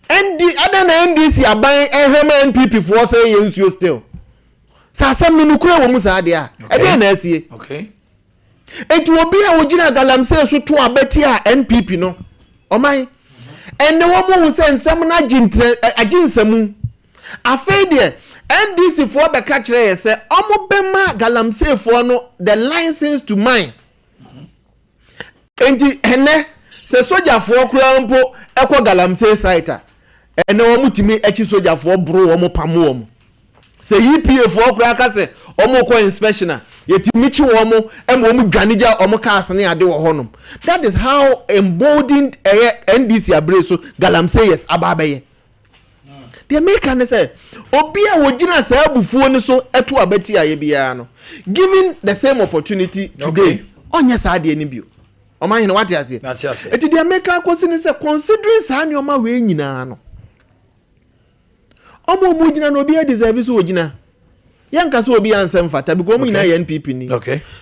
ND adan na NDC aban ɛhwɛ ma NPP foɔ sɛ yɛ nsuo still. Sɛ asɛm no nukura wɔ mu saa deɛ a, ɛdeɛ na asie. Eti obi a ogyina galamsey so to abɛti a NPP no, ɔman, ɛnɛ wɔn mu sɛ nsɛm no agye ntrɛ agye nsɛmu. Afei deɛ NDC foɔ bɛka kyerɛ yɛ sɛ wɔn bɛma galamsey foɔ no the license to mine. Nti ɛnɛ sɛ sogyafoɔ koraa mpo ɛkɔ galamsey site a, ɛnɛ wɔn tumi akyi sogyafoɔ boro wɔn pam wɔn. Sɛ EPA foɔ koraa ka sɛ wɔn kɔ inspection a, yɛtumi kyi wɔn ma wɔn dwane gya wɔn cars ne ade wɔ hɔnom. That is how emboldened ɛyɛ NDC abere so galamseyers aba abɛyɛ. Deɛ meka ne sɛ obi a wɔgyina saa abufuo no so ɛto abati ayɛ biara no, given the same opportunity today, ɔnyɛ saa adeɛ no bio. Ɔman hene wate aseɛ? Eti deɛ meka akɔsi ne sɛ considering saa nneɛma wei nyinaa no, ɔmo a ɔmo gyina no obiara deserve so ogyina. Yɛnka sɛ obi ansɛ mfata because wɔn nyinaa yɛ NPP ni.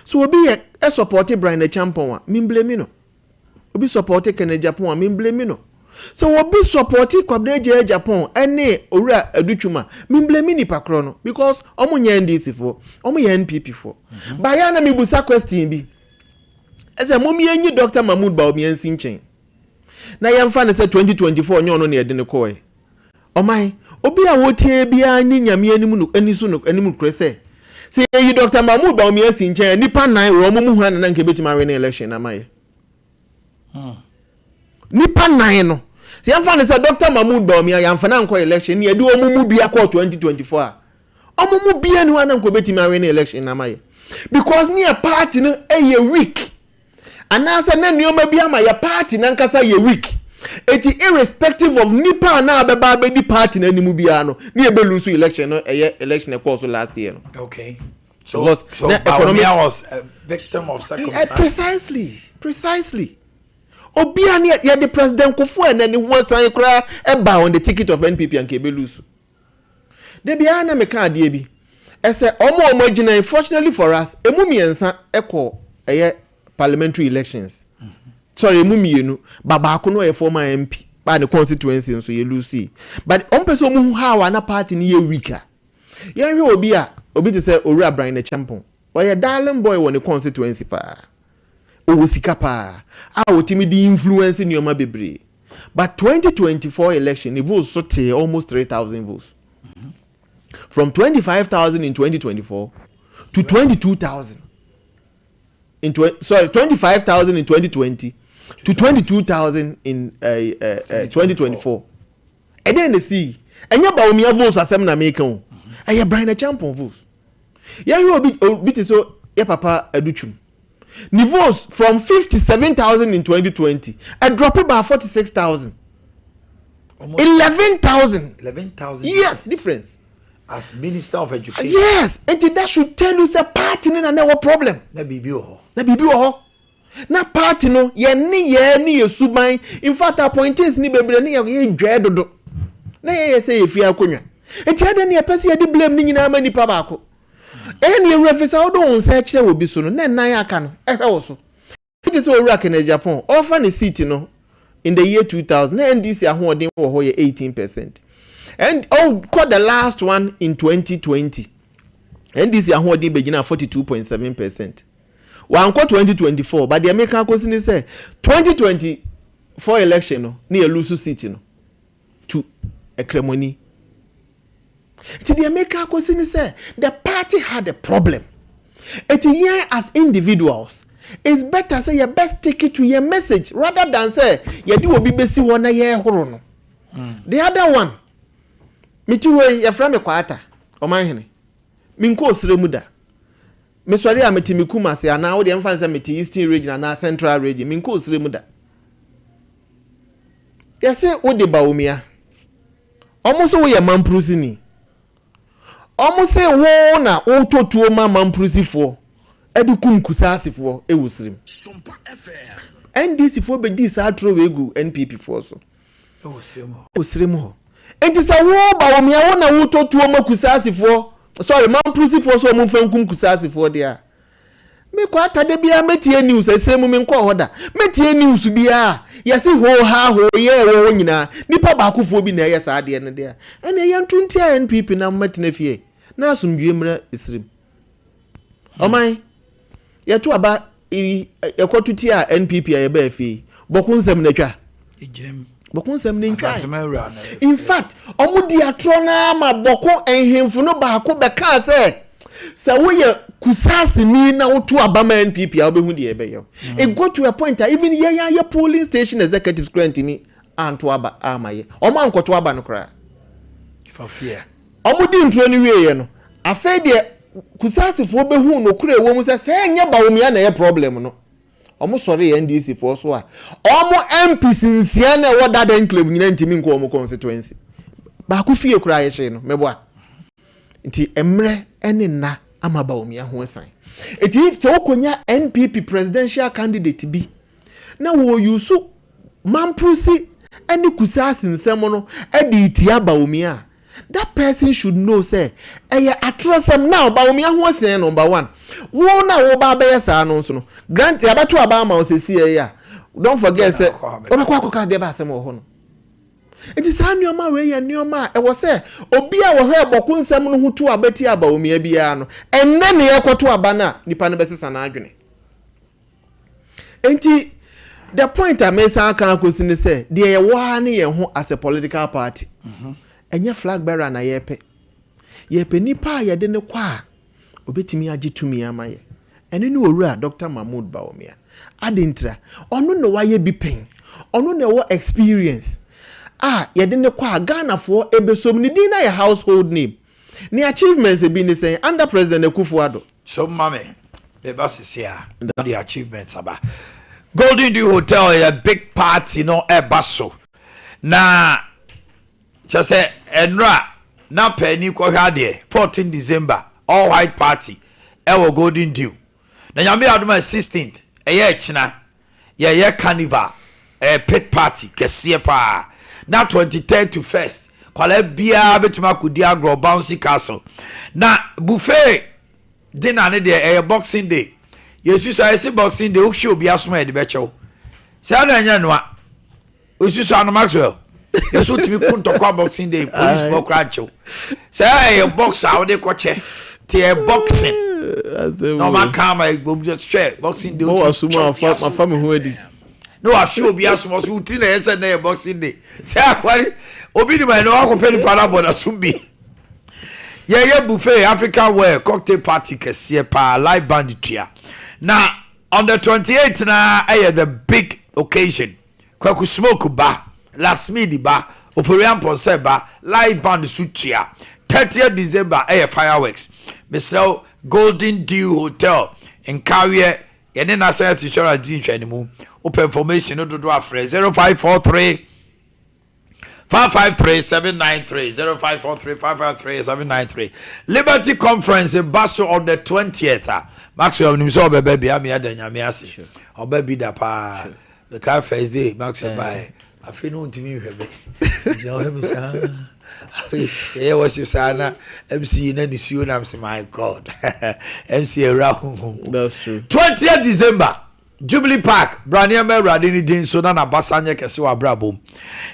So obi yɛ ɛsupporte Bryan Acheampong a, me mblame no. Obi supporte Kenneth Agyapong a, me mblame no. Sɛ obi supporte Kwabena Agyei Agyapong ɛne Owura Adu Twum a, me mblame nipa korɔ no because wɔn nyɛ NDC foɔ, wɔn yɛ NPP foɔ. But yɛ a na me busa question bi, ɛsɛ mom yɛnyi Doctor Mahmood Bawumia nsi nkyɛn na yɛmfa no sɛ 2024 nyɛ ɔno na yɛde no kɔɔɛ. Ɔman, obi a ɔtie biara nni Nyame anim no ani so no anim nokorɛ sɛ, sɛ yɛyi Doctor Mahmood Bawumia si nkyɛn a, nnipa nnan wɔ wɔn mu hwan na na nka ɛbɛtumi awene election no ama yɛ? Nnipa nnan no, sɛ yɛmfa no sɛ Doctor Mahmood Bawumia yɛamfa no ankɔ election ne yɛde wɔn mu bia kɔɔ 2024 a, wɔn mu bia ni hɔ a na nka ɔbɛtumi awene election no ama yɛ. Because ne yɛ party no yɛ weak. Anaasɛ na nneɛma bi ama yɛ party no ankasa yɛ weak. Eti irrespective of nipa a na abɛba abɛdi party no anim biara no, ne yɛbɛ lose election no, ɛyɛ election ɛkɔɔ so last year no. Okay. So, because so na economic was a victim of circumstance. Precisely, precisely. Obia ne yɛde President Kufuor ɛnɛ ne ho asan koraa ɛba on the ticket of NPP anka yɛbɛ lose. Da biara na meka adeɛ bi, ɛsɛ wɔn a wɔn agyina yi, fortunately for us, emu mmiɛnsa kɔ ɛyɛ parliamentary elections. Sorry, emu mmienu, ba baako no ɔyɛ former MP, ba ne constituency nso yɛ lose. But wɔn pɛ sɛ wɔn hu how a na party no yɛ weak a. Yɛnhwɛ obi a, obi te sɛ Owura Brian Acheampong, ɔyɛ darling boy wɔ ne constituency paa. Ɔwɔ sika paa a ɔtumi de influence nneɛma bebree. But 2024 election ne votes so tee almost 3,000 votes. From 25,000 in 2024 to 22,000 in sorry 25,000 in 2020 to 22,000 in 2024. Ɛdɛn na esii? Ɛnyɛ Bawumia votes asɛm na meka o. Ɛyɛ Brian Acheampong votes. Yɛhwɛ obi obi te sɛ yɛ papa Adutwum. Ne votes from 57,000 in 2020, ɛdrɔpe baa 46,000. 11,000. 11,000. Yes, difference. As Minister of Education. Yes, nti that should tell you sɛ party no na na ɛwɔ problem. Na biribi wɔ hɔ. Na biribi wɔ hɔ. Na party no, yɛn nneyɛɛ ne yɛn suban, in fact appointees no bebree ne yɛ yɛ dwɛɛ dodo. Na yɛyɛ sɛ yɛ fie akonnwa. Nti adɛn na yɛpɛ sɛ yɛde blame no nyinaa ma nipa baako? Ɛyɛ ne yɛwura fi sɛ wode wo nsa kyerɛ obi so no, na nnan aka no ɛhwɛ wo so. Te sɛ Owura Kenneth Agyapong, ɔrefa ne seat no in the year 2000, na NDC ahoɔden wɔ hɔ yɛ 18%. And ɔkɔ the last one in 2020, NDC ahoɔden bɛgyinaa 42.7%. Wankɔ 2024, but deɛ meka akɔsi ne sɛ 2024 election no ne yɛ lose seat no to Ɛkrɛmɔni. Nti deɛ meka akɔsi ne sɛ the party had a problem. Nti yɛn as individuals, it's better sɛ yɛbɛ stick to yɛn message rather than sɛ yɛde obi bɛsi hɔ na yɛrehoro no. The other one, mete hɔ yi, yɛfrɛ me Kwaata, Ɔmanhene. Menkɔɔ serɛ mu da. Mesɔre a mete me Kumasi anaa wo deɛ mfa no sɛ mete Eastern region anaa Central region, menkɔɔ serɛ mu da. Yɛse wode Bawumia, ɔmo se woyɛ Mamprusini. Ɔmo se wo na wotɔ tuo ma Mamprusifoɔ de kum Kusaasifoɔ wɔ serem. NDC foɔ bɛdii saa atoro wei gu NPP foɔ so. Wɔ serem hɔ. Enti sɛ wo Bawumia wo na wotɔ tuo ma Kusaasifoɔ, sorry, Mamprusifoɔ sɛ ɔmo mfa nkum Kusaasifoɔ deɛ a, me Kwata da biara mɛtie news, ɛserɛ mu menkɔɔ hɔ da, mɛtie news biara a yɛse hoo haa hoo yɛ ɛwɔ hɔ nyinaa, nipa baakofoɔ bi na ɛyɛ saa adeɛ no deɛ a, ɛneɛ yɛnto ntia NPP na mommɛtena fie na asomdwie mmra serem. Ɔman, yɛto aba yi, yɛkɔto tia NPP a yɛbaa fie yi, bɔko nsɛm na atwa. Bɔko nsɛm na ntwa. In fact, wɔn di atorɔ no ara ma bɔko nhemfo no baako bɛkaa sɛ, sɛ woyɛ Kusaaseni na woto aba ma NPP a wobɛhu deɛ ɛbɛyɛ wo. It got to a point a even yɛn a yɛ polling station executives koraa ntumi anto aba ama yɛ. Wɔn ankɔto aba no koraa. For fear. Wɔdii nturo no wieeɛ no, afei deɛ Kusaasifoɔ bɛhuu nokorɛ a ɛwɔ mu sɛ sɛ ɛnyɛ Bawumia na ɛyɛ problem no, wɔsɔree NDC foɔ so a wɔn MPs nsia na ɛwɔ that enclave nyinaa ntumi nkɔ wɔn constituency. Baako fie koraa yɛhyee no, meboa. Nti mmerɛ ne nna ama Bawumia ho asiane. Nti if sɛ wokɔnya NPP presidential candidate bi na wɔyusu Mamprusi ne Kusaasi nsɛm no de retia Bawumia a, That person should know sɛ ɛyɛ atorɔsɛm. Now Bawumia ho asia number one. Wo na wo ba abɛyɛ saa no nso no, grant yɛabɛto aba ama wo sɛsi ɛyɛ a, don't forget sɛ wobɛkɔ akɔka adeɛ ba asɛm wɔ hɔ no. Nti saa nneɛma wei yɛ nneɛma a ɛwɔ sɛ obi a wɔhwɛ bɔko nsɛm no ho to aba tia Bawumia biara no, ɛnnɛ ne yɛkɔto aba no a, nipa no bɛsesa n'adwene. Nti the point a mesan aka akɔsi ne sɛ deɛ yɛwɔ ara ne yɛn ho as a political party. Ɛnyɛ flag bearer na yɛpɛ. Yɛpɛ nipa a yɛde no kɔ a obetumi agye tumi ama yɛ. Ɛno ne Owura Dr. Mahmood Bawumia. Ade ntira, ɔno na wayɛ bi pɛn. Ɔno na ɛwɔ experience a yɛde no kɔ a Ghanafoɔ ɛbɛsom. Ne din no ayɛ household name. Ne achievements ebi ne sɛn under President Akufo Addo? So ma me me ba sisi a na de achievements aba. Golden Dew Hotel yɛ big party no ɛba so na kyɛ sɛ ɛnora na paani kɔhwɛ adeɛ 14 December all white party ɛwɔ Golden Dew na nyame adom a 16th ɛyɛ ɛkyena Yɛyɛ carnival, ɛyɛ pit party kɛseɛ paa. Na 23rd to 1st, kwadaa biara bɛtumi akɔdi agorɔ bouncy castle. Na buffet dinner ne deɛ ɛyɛ boxing day. Yɛsusu a yɛsi boxing day wohwɛ obi asom a yɛde bɛkyɛ wo. Saa na ɛnyɛ noa. Osusu ano Maxwell. Yɛsɛ wotumi ko ntɔkwa boxing day police fo kora nkyew. Sɛ ɛyɛ box a wode kɔkyɛ te ɛyɛ boxing. Na ɔma ka ama hwɛ boxing day wotumi kyɛ obi asom. Mafa me ho adi. Na wahwe obi asom ɔso wotiri na ɛyɛ sɛ na ɛyɛ boxing day. Sɛ akwari obi nim ɛna wakɔpɛ nipa no abɔ n'asom bi. Yɛyɛ buffet African wear cocktail party kɛseɛ paa live band tua. Na on the 28 na ɛyɛ the big occasion. Kwaku Smoke ba, Lasmidi ba, Ofori Amponsah ba, live band so tua. 30th December ɛyɛ fireworks. Mesrɛ wo, Golden Dew Hotel, Nkaweɛ, yɛne National Health Insurance di nhwɛanimu. Wopɛ information no dodoɔ a frɛ 0543 553 793 0543 553 793. Liberty Conference ba so on the 20th a Maxwell nim sɛ ɔbɛba bi ame ada nyame ase. Ɔba bi da paa. Mekae first day Maxwell baeɛ afei no ntumi nhwɛ me gyina hɔ mi saa afei yɛyɛ worship saa na MC yi na nisuo nam sɛ my God MC awura honhom mu. That's true. 20th December Jubilee Park bra nneɛma awurade ne din so na n'abasa nyɛ kɛse wɔ abrabɔ mu.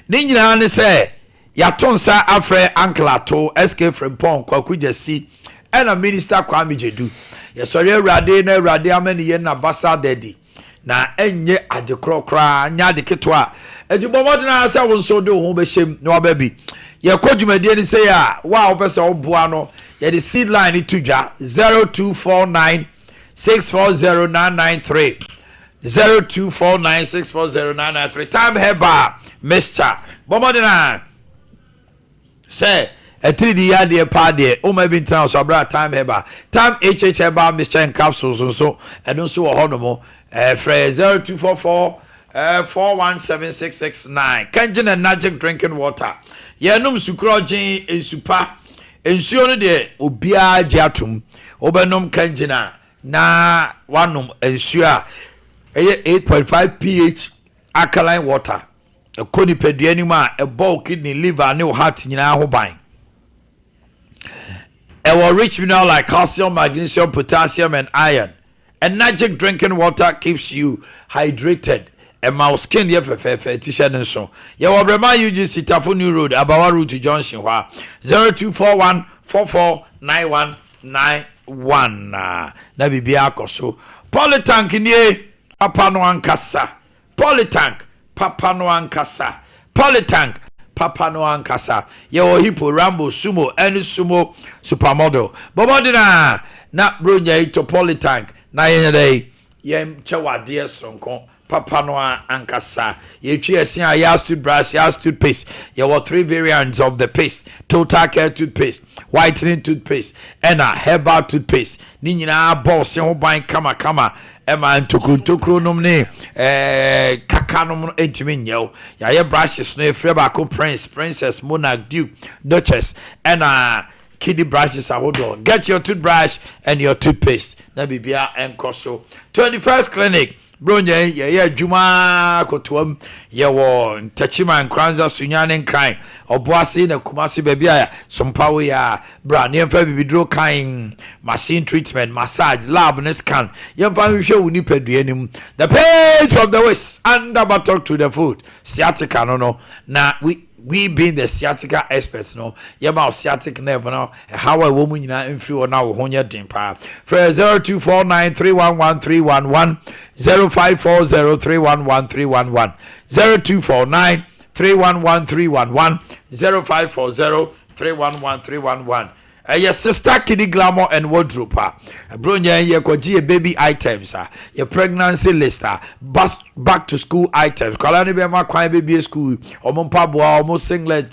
Ne nyinaa ne sɛ yɛato nsa afrɛ Uncle Ato, SK Frimpong, Kwaku Gyasi ɛna Minister Kwame Gyedu. Yɛsɔre awurade na awurade ama ne yɛ n'abasa ada adi. Na ɛnyɛ ade korɔ koraa, nyɛ ade ketewa. Enti bɔ mmɔden ara sɛ wo nso wode wo ho bɛhyɛ mu na waba bi. Yɛkɔ dwumadie no sei a, wo a wopɛ sɛ woboa no, yɛde seed line no to dwa, 0249 640 993, 0249 640 993. Time Herbal Mixture. Bɔ mmɔden ara. Sɛ atiridii yɛ adeɛ paa deɛ, womma bi ntena wo so aberɛ a Thyme Herbal, Thyme HH Herbal Mixture and Capsules nso, ɛno nso wɔ hɔnom. Ɛɛ frɛ yɛ 0244 417669. Kangen and Nagic Drinking Water. Yɛnom nsukorɔgyen, nsu pa. Nsuo no deɛ obiara gye atom. Wobɛnom Kangen a, na woanom nsuo a ɛyɛ 8.5 pH alkaline water. Ɛkɔ nipadua no mu a, ɛbɔ wo kidney, liver ne wo heart nyinaa ho ban. Ɛwɔ rich mineral like calcium, magnesium, potassium and iron. Enagic drinking water keeps you hydrated. Ɛma wo skin yɛ fɛfɛɛfɛ ti hyɛ ne nso. Yɛwɔ Brema UGC Tafo New Road, Abawa Route Junction hɔ a. 0241 449191 na biribiara akɔ so. Polytank nie, papa no ankasa. Polytank papa no ankasa. Polytank papa no ankasa. Yɛwɔ Hippo, Rambo, Sumo ɛne Sumo Supermodel. Bɔ mmɔden a na Buronya yi tɔ Polytank na yɛnyɛ dɛn? Yɛnkyɛ wo adeɛ soronko papa no ankasa. Yɛtwi ɛse a, Yas toothbrush, Yas toothpaste. Yɛwɔ three variants of the paste, Total Care toothpaste, Whitening toothpaste ɛna Herbal toothpaste. Ne nyinaa bɔ wo se ho ban kamakama. Ɛma ntokuro ntokuro nom ne ɛɛ kaka nom no ntumi nyɛ wo. Yɛayɛ brushes no efirɛ baako prince, princess, monarch, duke, duchess ɛna kiddie brushes ahodoɔ. Get your toothbrush and your toothpaste na biribiara nkɔ so. 21st clinic. Buronya yi, yɛyɛ adwuma ara kotoam. Yɛwɔ Ntakyima, Nkoranza, Sunyani, Nkran, Ɔboase na Kumasi, baabi a Sompa wo yɛ a, bra na yɛmfa bibiduro kan, machine treatment, massage, lab ne scan, yɛmfa nhwehwɛ wo nipadua no mu. The pains from the waist, under buttock to the foot, sciatica no no, na we We being the sciatica experts no, yɛma wo sciatic nerve no ɛhaw a ɛwɔ mu nyinaa mfiri hɔ na wo ho nyɛ den paa. Frɛ 0249311311, 0540311311, 0249311311, 0540311311. Ɛyɛ Sister Kidi Glamour and Wardrobe a Buronya yi yɛkɔgye yɛ baby items a, yɛ pregnancy list a, bas back to school items, nkwadaa no bɛma kwan bɛbie school, wɔn mpaboa, wɔn singlet,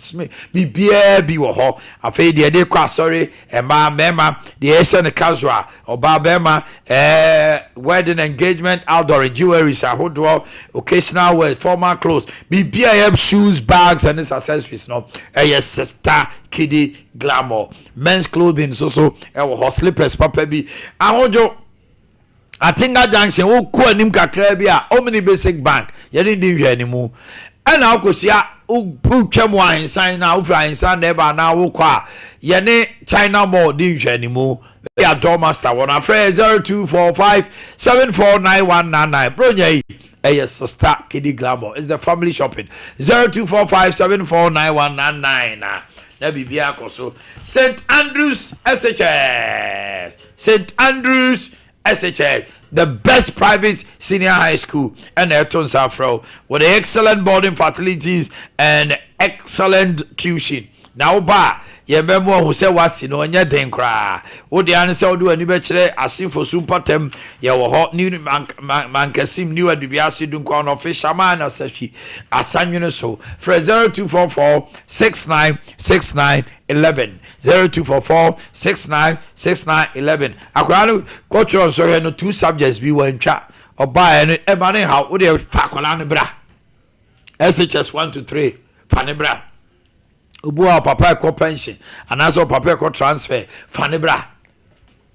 biribiara bi wɔ hɔ. Afei deɛ yɛde kɔ asɔre, mmaa, mmarima, deɛ yɛhyɛ no casual, ɔbaa, barima, ɛɛ wedding, engagement, outdooring, jewelries ahodoɔ, occasional wears, formal clothes, biribiara ɛyɛ shoes, bags and accessories no, ɛyɛ Sister Kidi Glamour men's clothing nso so ɛwɔ hɔ, slippers papa bi ahodwo. Atinga Junction wokɔ anim kakraa bi a Omni Basic Bank yɛne di nhwɛanimu ɛna wokɔhyia wotwa mu ahensan na wofiri ahensan na ɛba anaa wokɔ a yɛne China Mall di nhwɛanimu baabi a door master wɔ no afrɛ yɛ 0245 749199 bronya yi ɛyɛ Sister Kidi Glamour it's the family shopping 0245 749199 na na biribiara kɔ so St Andrews SHS St Andrews SHS the best private senior high school ɛna ɛto nsa afrɛ wo with the excellent boarding facilities and excellent tuition Na wo ba a, yɛn bɛma wahu sɛ w'ase no ɔnyɛ den koraa. Wo dea ne sɛ wode w'ani bɛkyerɛ Asenfo su mpɔtam. Yɛwɔ hɔ, New Mankasim, New Adubiase, Dunkwa Ɔnɔfe, Shamaa na Sahwi, Asanwene so. Frɛ 0244 69 69 11, 0244 69 69 11. Akwadaa no kɔtwerɛ nsɔhwɛ no, two subjects bi wantwa. Ɔbaeɛ no, ɛma no nhaw. Wo deɛ fa akwadaa no bra. SHS 1 to 3, fa no bra. Obi wɔ hɔ a ɔpapa ɛkɔ pension anaasɛ ɔpapa ɛkɔ transfer fa ne bra.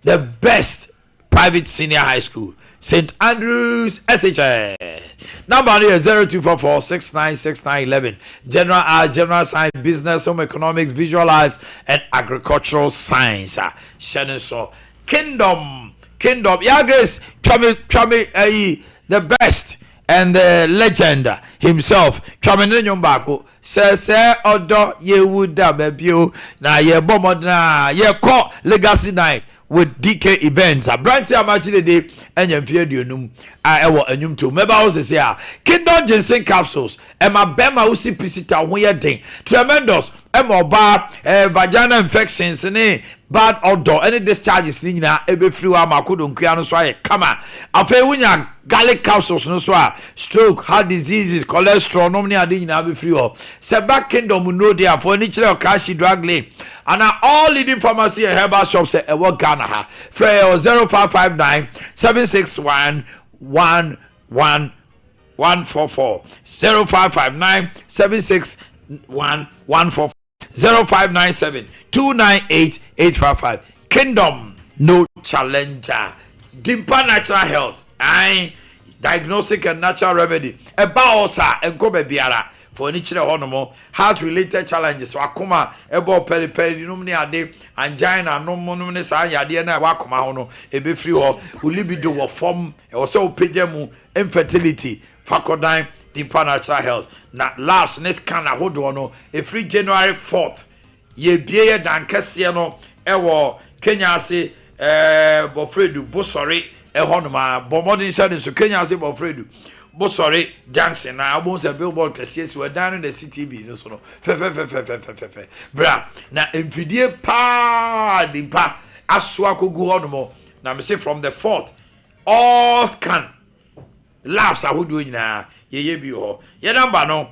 The best private senior high school St Andrews SHS. Number no yɛ 0244 696911. General Arts, General Science, Business, Home Economics, Visual Arts and Agricultural Science. A hyɛ ne so. Kingdom, Kingdom. Ya Grace, twa me, twa me ayi the best and the legend himself. Twa me ne nnwom baako. Sɛ sɛ ɔdɔ yɛwu da ma bio na yɛbɔ mmɔden a yɛkɔ Legacy Night with DK Events. Aberanteɛ a makye dede anya mfeɛ 50 a ɛwɔ nnwomtoɔ mu. Mɛba hɔ sese a. Kingdom Ginseng Capsules ɛma bɛrima wosi pisita wo ho yɛ den. Tremendous ɛma ɔbaa eh, vagina infections ne bad odor ɛne discharges ne nyinaa ɛbɛfiri hɔ ama akodonkua no so ayɛ kama. Afei wonya Garlic capsules no so a, stroke, heart diseases, cholesterol nom ne ade nyinaa bɛfiri hɔ. Sɛ ɛba Kingdom nnuro deɛ a, fa w'ani kyerɛ Okashi Drug Lane anaa all leading pharmacy and herbal shops a ɛwɔ Ghana ha. Frɛ yɛn wɔ 0559 761 11 144, 0559 761 144. 0597 298 855 Kingdom no challenger Dimpa natural health ae diagnostic and natural remedy ɛba ɔsa nkɔ baabiara fa w'ani kyerɛ hɔ nom heart related challenges wakoma ɛbɔ pɛripɛri nom ne ade angina nom nom ne saa yadeɛ no a ɛwɔ akoma ho no ɛbɛfiri hɔ wo libido wɔ fam ɛwɔ sɛ wopagya mu infertility Fa kɔdan Dimpa Natural Health na labs ne scan ahodoɔ no ɛfiri January 4th yɛbue yɛ dan kɛseɛ no wɔ Kenya ase Bɔfredu Bosɔre ɛhɔ nom a bɔ mmɔden hyɛ no nso Kenya ase Bɔfredu Bosɔre junction na wobɛhu sɛ billboard kɛseɛ si hɔ ɛdan no na ɛsi TV no so no fɛfɛfɛfɛfɛfɛ bra na mfidie paa Dimpa asoa kɔgu hɔ nom na mese from the 4th all scan Labs ahodoɔ nyinaa yɛyɛ bi wɔ hɔ. Yɛn namba no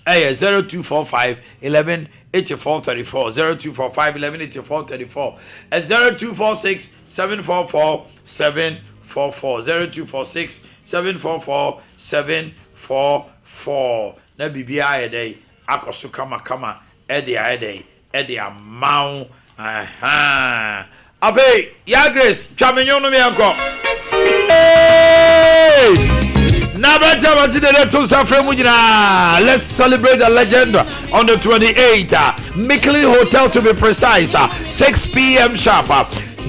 ɛyɛ 0245 11 84 34 0245 11 84 34 and 0246 744 744 0246 744 744 na biribiara ayɛ dɛn akɔ so kamakama ɛde ayɛ dɛn de ama wo ahaa. Afei Yaa Grace twa me nwom no me yɛnkɔ. Hey! Aberante a mate dede to nsa frɛ mu nyinaa. Let's celebrate the legend on the 28th. Mickley Hotel to be precise. 6 p.m. sharp.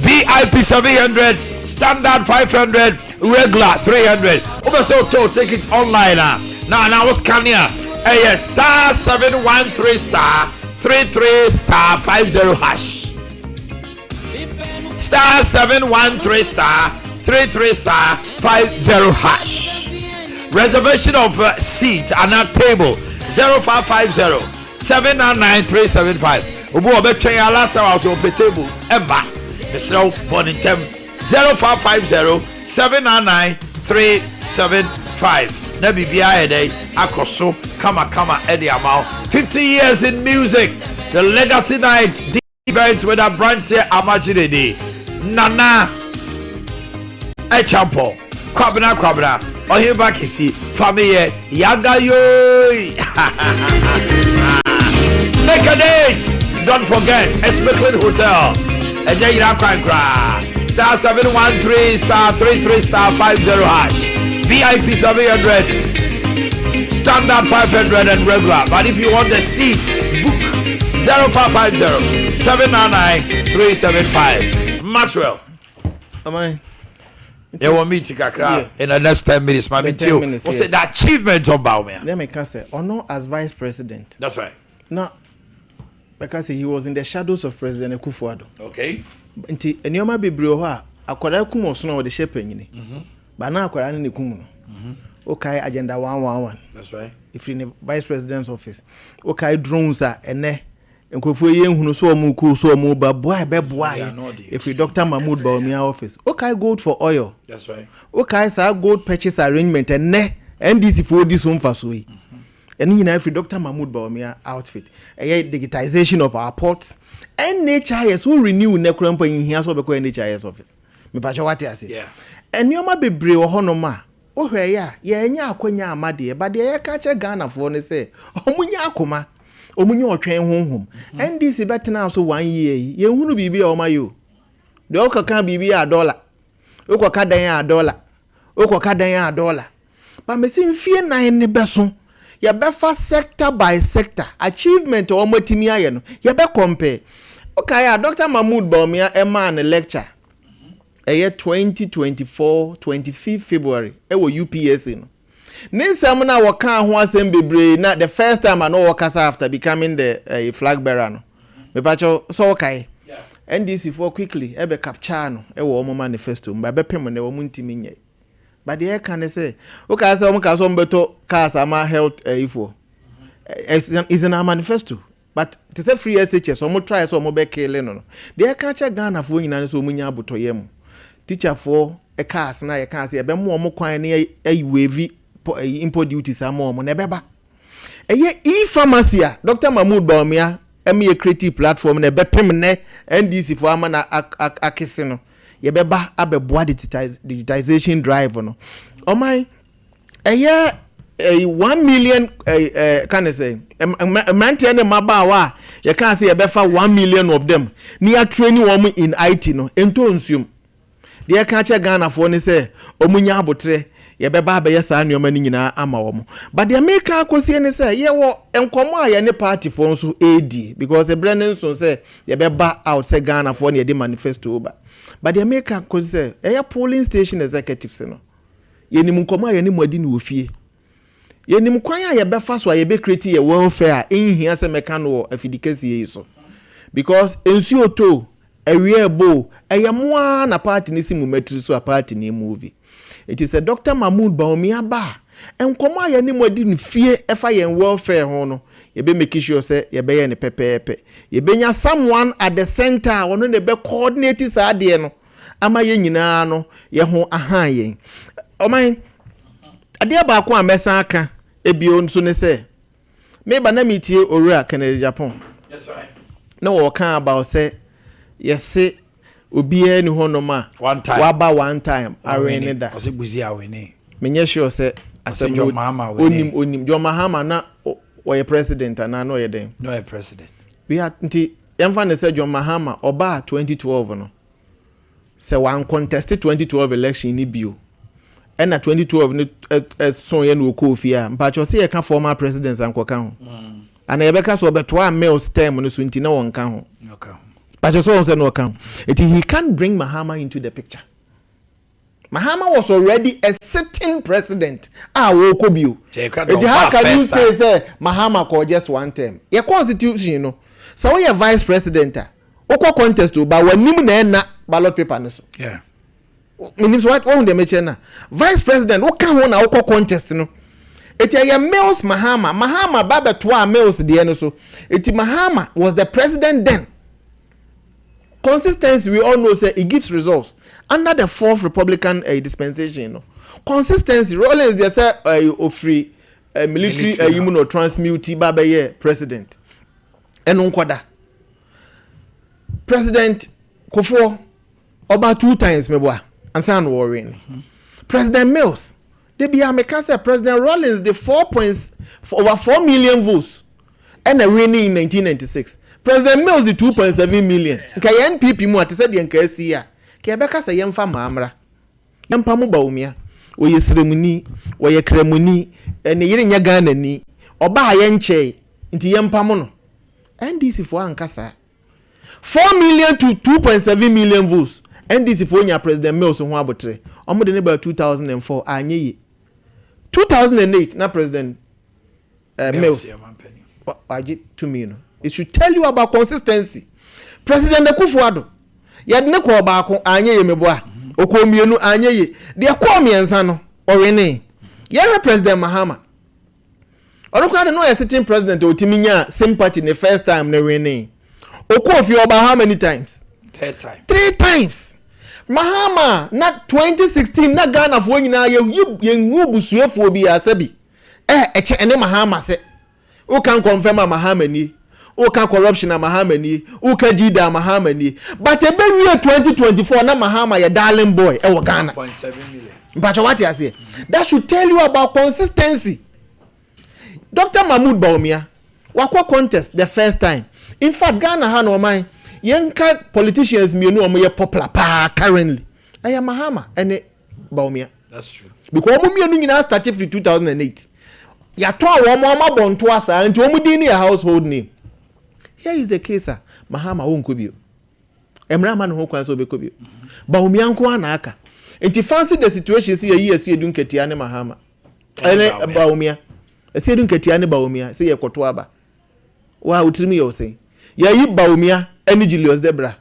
VIP 700, standard 500, regular 300. Wobɛ sɛ wotɔ take it online a na wo scan a ɛyɛ star 713 star 33 star 50 hash. Star 713 star 33 star 50 hash. Reservation of seat and a table 0550 799 375. Obi ɔbɛtwɛn ya last time I was on table ɛmba mesrɛ wo bɔ ne ntɛm 0550 799 375 na biribiara yɛ dɛ akɔ so kamakama ɛde ama wo. 50 years in music, the legacy night event with aberanteɛ Amakye Dede, Nana Ɛkyampɔ, Kwabena Kwabena, Ɔhemba Kesi, Fameyɛ, Yaga Yoi. Make a date. Don't forget, Esmeclin Hotel. Ɛnyɛ yira kwan koraa. Star 713 star 33 star 50 hash. VIP 700, standard 500 and regular. But if you want the seat, book 0550 799 375. Maxwell. Am Yɛwɔ meet kakra in the next 10 minutes. Mami The 10 Tio. minutes, What's yes. the achievement of Bawumia? Let me say, Ono as vice president. That's right. Now, because he was in the shadows of President Akufo-Addo. Okay. Nti nneɛma bebree wɔ hɔ a akwadaa kum ɔsono a wɔde hyɛ panyini. Ba na akwadaa no ne kum no. Wokae Agenda 111. That's right. Ɛfiri ne vice president's office. Wokae drones a ɛnɛ nkurɔfoɔ yi ehunu so ɔmo kɔ so ɔmo ba boa ɛbɛboa yɛ. Ɛfiri Dr. Mahmood Bawumia office. Wokae gold for oil. That's right. Wokae saa gold purchase arrangement ɛnɛ NDC foɔ di so mfasoɔ yi. Ɛno nyinaa firi Dr. Mahmood Bawumia outfit. Ɛyɛ digitization of our ports. NHIS wo renew nnɛ koraa mpo nhia sɛ wobɛkɔ NHIS office. Mepakyɛ wate ase. Nneɛma bebree wɔ hɔnom a wohwɛ yɛ a yɛnyɛ akwanya ama deɛ, ba deɛ yɛka kyerɛ Ghanafoɔ ne sɛ ɔmo nyɛ akoma, ɔmo nyɛ ɔtwɛn honhom. NDC bɛtena so one year yi, yɛnhunu biribi a ɔmo ayɛ o. Deɛ ɔkɔka biribi a dɔla, wokɔka dan a dɔla, wokɔka dan a dɔla. Ba mesi mfie 4 ne bɛso, yɛbɛfa sector by sector achievement a wɔn atumi ayɛ no, yɛbɛ compare. Okay, a Dr. Mahmood Bawumia ɛmaa ne lecture ɛyɛ 2024 25 February ɛwɔ UPSA no. Ne nsɛm no a wɔkaa ho asɛm bebree na the first time a na wɔkasa after becoming the flag bearer no. Mepakyɛw sɛ wɔkae. NDC foɔ quickly ɛbɛ capture no ɛwɔ wɔn manifesto mu, ba bɛpem na wɔn ntumi nyɛ. But deɛ ɛka ne sɛ, wokae sɛ wɔn ka sɛ wɔn bɛtɔ cars ama health ɛyifoɔ. Is in our manifesto. But te sɛ free SHS, wɔn try sɛ wɔn bɛ kill no. Deɛ ɛka kyerɛ Ghanafoɔ nyinaa ne sɛ wɔn nya abotɔyɛ mu. Teacherfoɔ cars na yɛka sɛ yɛbɛmo wɔn kwan ne ɛyi waive ɛyi import duties ama wɔn na ɛbɛba. Ɛyɛ e-pharmacy a Dr. Mahmood Bawumia ɛmi yɛ creative platform na ɛbɛpem nɛ NDC foɔ ama na akese no. Yɛbɛba abɛboa digitization drive no. Ɔman ɛyɛ ɛyi 1 million ɛyi ɛɛ kan sɛ mmeranteɛ ne mmabaawa a yɛka sɛ yɛbɛfa 1 million of them ne yɛ training wɔn in IT no nto nsuom. Deɛ yɛka kyerɛ Ghanafoɔ ne sɛ wɔn nya abotire, yɛbɛba abɛyɛ saa nneɛma no nyinaa ama wɔn. But deɛ meka akɔsie ne sɛ yɛwɔ nkɔmɔ a yɛne partyfoɔ nso ɛredi, because ɛberɛ ne nso sɛ yɛbɛba out sɛ Ghanafoɔ ne yɛde manifesto ba. But deɛ meka akɔsie sɛ ɛyɛ polling station executives no, yɛnim nkɔmɔ a yɛne mu adi ne wɔ fie. Yɛnim kwan a yɛbɛfa so a yɛbɛ create yɛ welfare a ɛnhia sɛ mɛka no wɔ afidikɛseɛ yi so, because nsuo to awia ɛbɔ ɛyɛ mmoa na party ne si mu mɛtiri so a party ne move. Eti sɛ Dr. Mahmood Bawumia ba a, nkɔmɔ a yɛne mu adi ne fie ɛfa yɛn welfare ho no, yɛbɛ make sure sɛ yɛbɛyɛ ne pɛpɛɛpɛ. Yɛbɛnya someone at the center a ɔno na ɛbɛ coordinate saa adeɛ no ama yɛn nyinaa no yɛ ho ahan yɛn. Ɔman adeɛ baako a mɛsan aka ebio nso ne sɛ meba na metie Owura Kennedy Agyapong. That's right. Na wɔka about sɛ yɛse obiara ni hɔnom a One time. waba one time awen ne da. Ɔsɛ Buzi awene. Menyɛ sure sɛ asɛm John Mahama awene. Onim John Mahama na ɔyɛ president anaa na ɔyɛ dɛn? Na ɔyɛ president. We are nti yɛmfa ne sɛ John Mahama ɔbaa 2012 no, sɛ wan contest 2012 election ni bio. Ɛna 2012 no ɛso yɛ na ɔkɔɔ fie a, mpakyɛw, sɛ yɛka former presidents ankɔka ho ana yɛbɛka sɛ ɔbɛtoa Mills term no so nti na wɔnka ho? Mpakyɛw, sɛ wɔn sɛ na ɔka ho, eti he can't bring Mahama into the picture. Mahama was already a sitting president a wɔrekɔ bio. Eti how can you say sɛ Mahama kɔ just one term? Yɛ constitution no, sɛ woyɛ vice president a, wokɔ contest o, ba w'anim na ɛna ballot paper no so. Menim sɛ wɔhu deɛ mekyerɛ no. Vice president, woka ho na wokɔ contest no. Eti ɛyɛ Mills Mahama. Mahama ba bɛtoa Mills deɛ no so, eti Mahama was the president then. Consistency, we all know say it gives results. Under the Fourth Republican dispensation no, consistency, Rawlings deɛ, sɛ ofiri military mu na transmute ba bɛyɛ president, ɛno nkɔda. President Kufuor ɔba two times, meboa, ansa na wɔwe no. President Mills de bia meka sɛ President Rawlings de four point over 4 million votes ɛna winning in 1996. President Mills de 2.7 million. Nka yɛn NPP mu a, te sɛ deɛ nka asi a, ka yɛbɛka sɛ yɛmfa maamra yɛmpa mo Bawumia. Ɔyɛ sremuni, wɔyɛ kramuni, ne yere nyɛ Ghanani, ɔbaa yɛn nkyɛn nti yɛmpa mo no. NDC foɔ anka saa. 4 million to 2.7 million votes, NDC foɔ nya President Mills ho abotire. Wɔn de ne ba 2004, anyɛ yie. 2008 na President Mills wagye tumi no. It should tell you about consistency. President Akufo-Addo, yɛde ne kɔɔ baako, anyɛ yie, meboa, okɔɔ mmienu, anyɛ yie. Deɛ kɔɔ mmiɛnsa no, ɔwene. Yɛhwɛ President Mahama, ɔno koraa de no ɔyɛ sitting president a otimi nya sympathy ne first time ne wene. Okɔɔ fie, ɔba how many times? Third time. Three times. Mahama na 2016 na Ghanafoɔ nyinaa yɛyi yɛnhu busuafoɔ bi asɛ bi ɛkyɛ ɛne Mahama sɛ woka nkɔmfɛm a, Mahama nie, woka corruption a, Mahama nie, woka GYEEDA a, Mahama nie. But ɛbɛwie 2024 na Mahama yɛ darling boy ɛwɔ Ghana. 0.7 million. Mpakyɛ, wate aseɛ? That should tell you about consistency. Dr Mahmood Bawumia wakɔ contest the first time. In fact, Ghana ha na ɔman yɛnka politicians mmienu a wɔyɛ popular paa currently, ɛyɛ Mahama ɛne Bawumia. That's true. Because wɔn mmienu nyinaa start firi 2008, yàtɔ a wɔn abɔ ntoa saa nti wɔn din no yɛ household name. Here is the case a Mahama wɔnkɔ bio, mmerɛ ama ne ho kwan sɛ ɔbɛkɔ bio. Bawumia nko ara na aka. Nti fancy the situation sɛ yɛyi Asiedu Nketia ne Mahama ɛne Bawumia, Asiedu Nketia ne Bawumia, sɛ yɛkɔto aba wa wotirim yɛ wo sɛn? Yɛyi Bawumia ɛne Julius Debra,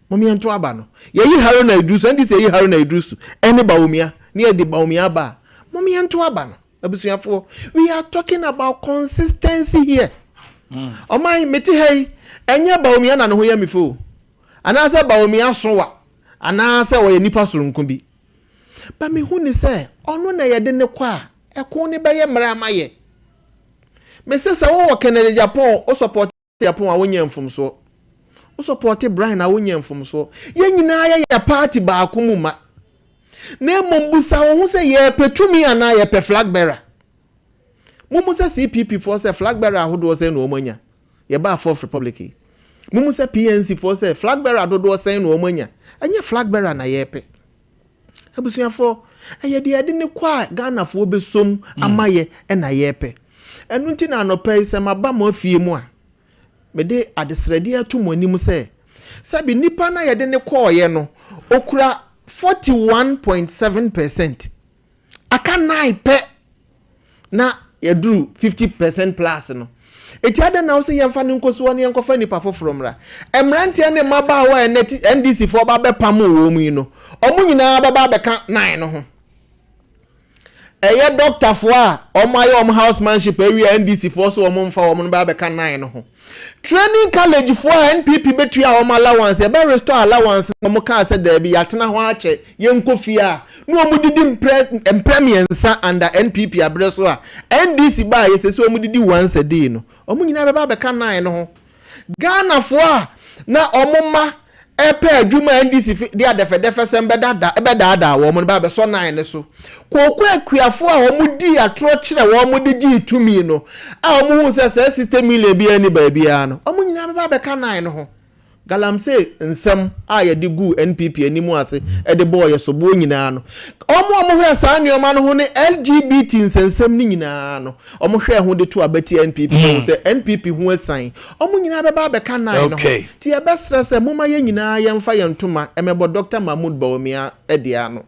mom yɛnto aba no. Yɛyi Haruna Iddrisu, ɛnde sɛ yɛyi Haruna Iddrisu ɛne Bawumia ne yɛde Bawumia aba a, mom yɛnto aba no. Abusuafoɔ, we are talking about consistency here. Ɔman mete ha yi, ɛnyɛ Bawumia na ne ho yɛ me fɛ o, anaasɛ Bawumia so wa, anaasɛ ɔyɛ nipa soronko bi ba. Mehu ne sɛ ɔno na yɛde ne kɔ a, ɛko ne bɛyɛ mmerɛ ama yɛ. Mese sɛ wowɔ Kennedy Agyapong, wo support Agyapong a, wonyɛ mfomsoɔ. Wo support Brian a, wonyɛ mfomsoɔ. Yɛn nyinaa yɛyɛ party baako mu ma. Na mmom busa wo ho sɛ yɛpɛ tumi anaa yɛpɛ flag bearer. Mumu sɛ CPP foɔ sɛ flag bearer ahodoɔ sɛn na wɔn anya yɛbaa Fourth Republic yi? Mumu sɛ PNC foɔ sɛ flag bearer dodoɔ sɛn na wɔn anya? Ɛnyɛ flag bearer na yɛpɛ, abusuafoɔ. Ɛyɛ deɛ yɛde ne kɔ a Ghanafoɔ bɛsom ama yɛ ɛna yɛpɛ. Ɛno nti na anɔpa yi sɛ maba mo afie mu a, mede adesrɛdeɛ ato mo anim sɛ sɛbi nipa na yɛde ne kɔɔyɛ no, okura 41.7%, aka 9 pɛ na yɛduru 50% plus no. Eti adan na wosɛ yɛmfa ne nkosoɔ ne yɛnkɔfa nipa foforɔ mmra? Mmeranteɛ ne mmabaawa a ɛnɛ NDC foɔ ba bɛpam wɔ mu yi no, ɔmo nyinaa bɛba abɛka 9 no ho. Ɛyɛ dɔktafoɔ a ɔmo ayɛ ɔmo housemanship awie a NDC foɔ so ɔmo mfa wɔn no bɛ abɛka 9 no ho. Training college foɔ a NPP bɛtua wɔn allowance, yɛbɛ restore allowance na wɔn kaa sɛ daabi, yɛatena hɔ akyɛ, yɛnkɔ fie a, na wɔn didi mprɛ 3 under NPP abrɛ so a NDC baa yɛsɛ sɛ wɔn didi once a day no, wɔn nyinaa bɛba abɛka 9 no ho. Ghanafoɔ a na wɔn mma ɛpɛ adwuma a NDC fi de adɛfɛdɛfɛ sɛm bɛdada bɛdaadaa wɔn no ba abɛsɔ 9 no so. Kooko akuafoɔ a wɔn di atorɔ kyerɛ wɔn de gyee tumi no a wɔn hu sɛ sɛ 60 million bi ani baabiara no, wɔn nyinaa bɛba abɛka 9 no ho. Galamsey nsɛm a yɛde guu NPP anim ase de bɔɔ yɛ soboɔ nyinaa no, wɔn a wɔhwɛɛ saa nneɛma no ho ne LGBT nsɛnsɛm no nyinaa no, wɔhwɛɛ ho de to aba tia NPP na wɔhu sɛ NPP ho asiane. Wɔn nyinaa bɛba abɛka nine no ho. Nti yɛbɛsrɛ sɛ momma yɛn nyinaa yɛmfa yɛn ntoma mmɛbɔ Dɔkta Mahmood Bawumia deɛ ano.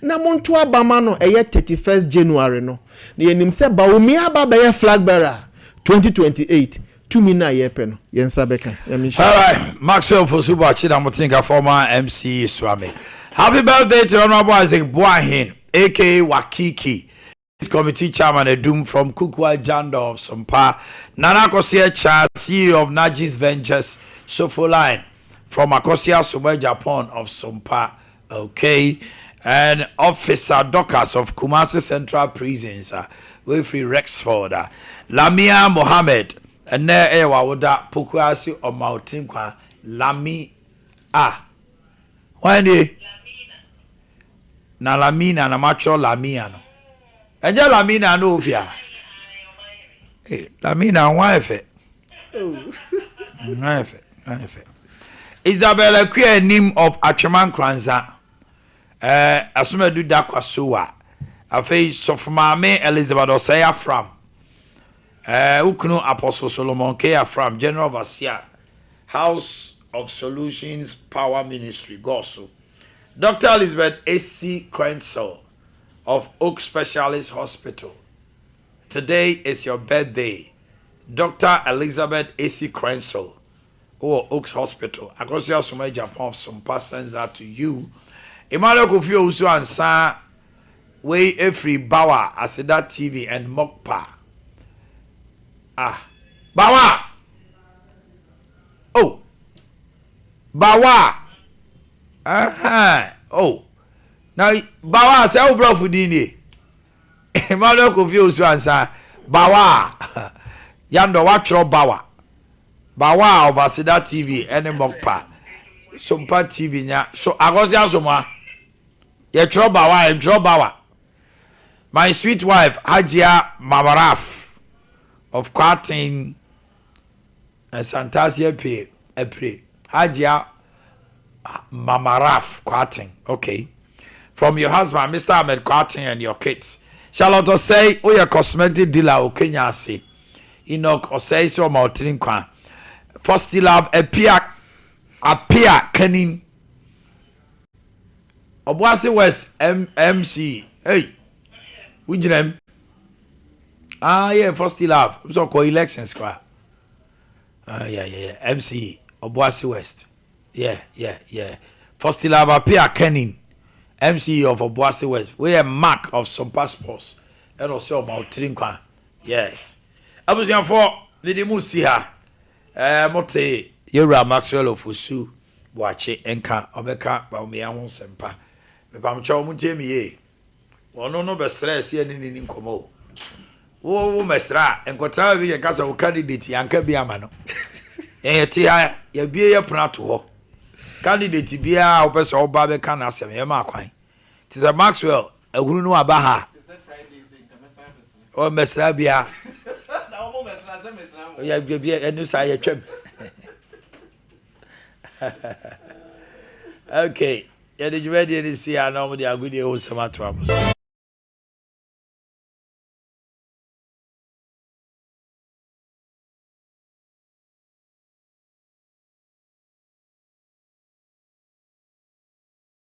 Na monto aba ma no ɛyɛ 31st January no. Na yɛnim sɛ Bawumia aba abɛyɛ flag bearer 2028. Tumi no a yɛpɛ no, yɛn nsa bɛka. Nyame nhyira wo. Alright, Maxwell Fosu Boakye na mote nka former MC Suame. Happy birthday to Honorable Isaac Boahen, aka Wakiki, Committee Chairman Adum from Kukua Jando of Sompa, Nana Akosia Cha, CEO of Najis Ventures, Sofoline, from Akosia Soba Japan of Sompa, okay, and Officer Dorcas of Kumasi Central Prisons, uh, wefiri Rexford, uh, Lamia Mohammed, ɛnɛ ɛyɛ wawoda Pokuase ɔma otiri nkwa, Lami, ah, hwan nie? Na Lamina na matwerɛ Lamia no. Ɛnyɛ Lamina no ofia. Hey, Lamina ho ayɛ fɛ. Ho ayɛ fɛ, ho ayɛ fɛ. Isabel Akua Anim of Atwema Nkoranza. Eh, Asomadu Dakwa Sowa. Afei Sɔfo Maame Elizabeth Osei Afram. Eh, wo kunu Apostle Solomon K. Afram, General Overseer, House of Solutions Power Ministry, Goso. Doctor Elizabeth A.C. Krenzel of Oak Specialist Hospital. Today is your birthday. Dr. Elizabeth A.C. Krenzel wɔ Oaks Hospital. Akosua Soma Japan of Sompa sends that to you. Emmanuel Kofi Owusu Ansa wei efiri Bawa Aseda TV and Mokpa. Ah, Bawa! Oh, Bawa! Ahaa, oh. Na Bawa sɛ wo brɔfo din nie. Emmanuel Kofi Owusu Ansa, Bawa. Yandɔ watwerɛ Bawa. Bawa of Aseda TV ɛne Mokpa. Sompa TV nya so akɔsi asomoa. Yɛtwerɛ Bawa, yɛntwerɛ Bawa. My sweet wife Hajia Mamaraf of Kwaten Santase Apue Apire Hajia Mamaraf Kwarteng okay from your husband Mr. Ahmed Kwarteng and your kids Charlotte Osei woyɛ cosmetic dealer wɔ Kenya ase Enoch Osei sɛ ɔma ɔtiri nkwa Fostilab Apia Apia Kanin Ɔboase West M MC hey wogyina mu ah yeah Fostilab sɛ ɔkɔ elections koraa Ah, yeah, yeah, yeah. MC Obuasi West. Yeah, yeah, yeah. Fostilab Apia Kenin, MC of Obuasi West. We are Mark of Sompa Sports. And also ɔma otiri nkwa. Yes. Abusuafoɔ, mede mu si ha. Eh, mote Yɛwura Maxwell Ofosu Boakye nka ɔbɛka Bawumia ho nsɛmpa. Mepamkyɛw montie me yie. Ɔno no bɛsrɛɛ sɛ yɛne no ni nkɔmmɔ o. Wo wo mɛsrɛ a, nkɔtena baabi yɛka sɛ wo candidate yɛanka bi ama no. Yɛn yɛte ha, yɛabue yɛ pono ato hɔ. Candidate biara a wopɛ sɛ ɔba bɛka n'asɛm, yɛma kwan. Te sɛ Maxwell ahunu no aba ha a, ɔmmɛsra biara. Yɛ ɛno saa yɛtwam. Okay. Yɛde dwumadie no si ha na wɔde agodie ho nsɛm atoa mo so.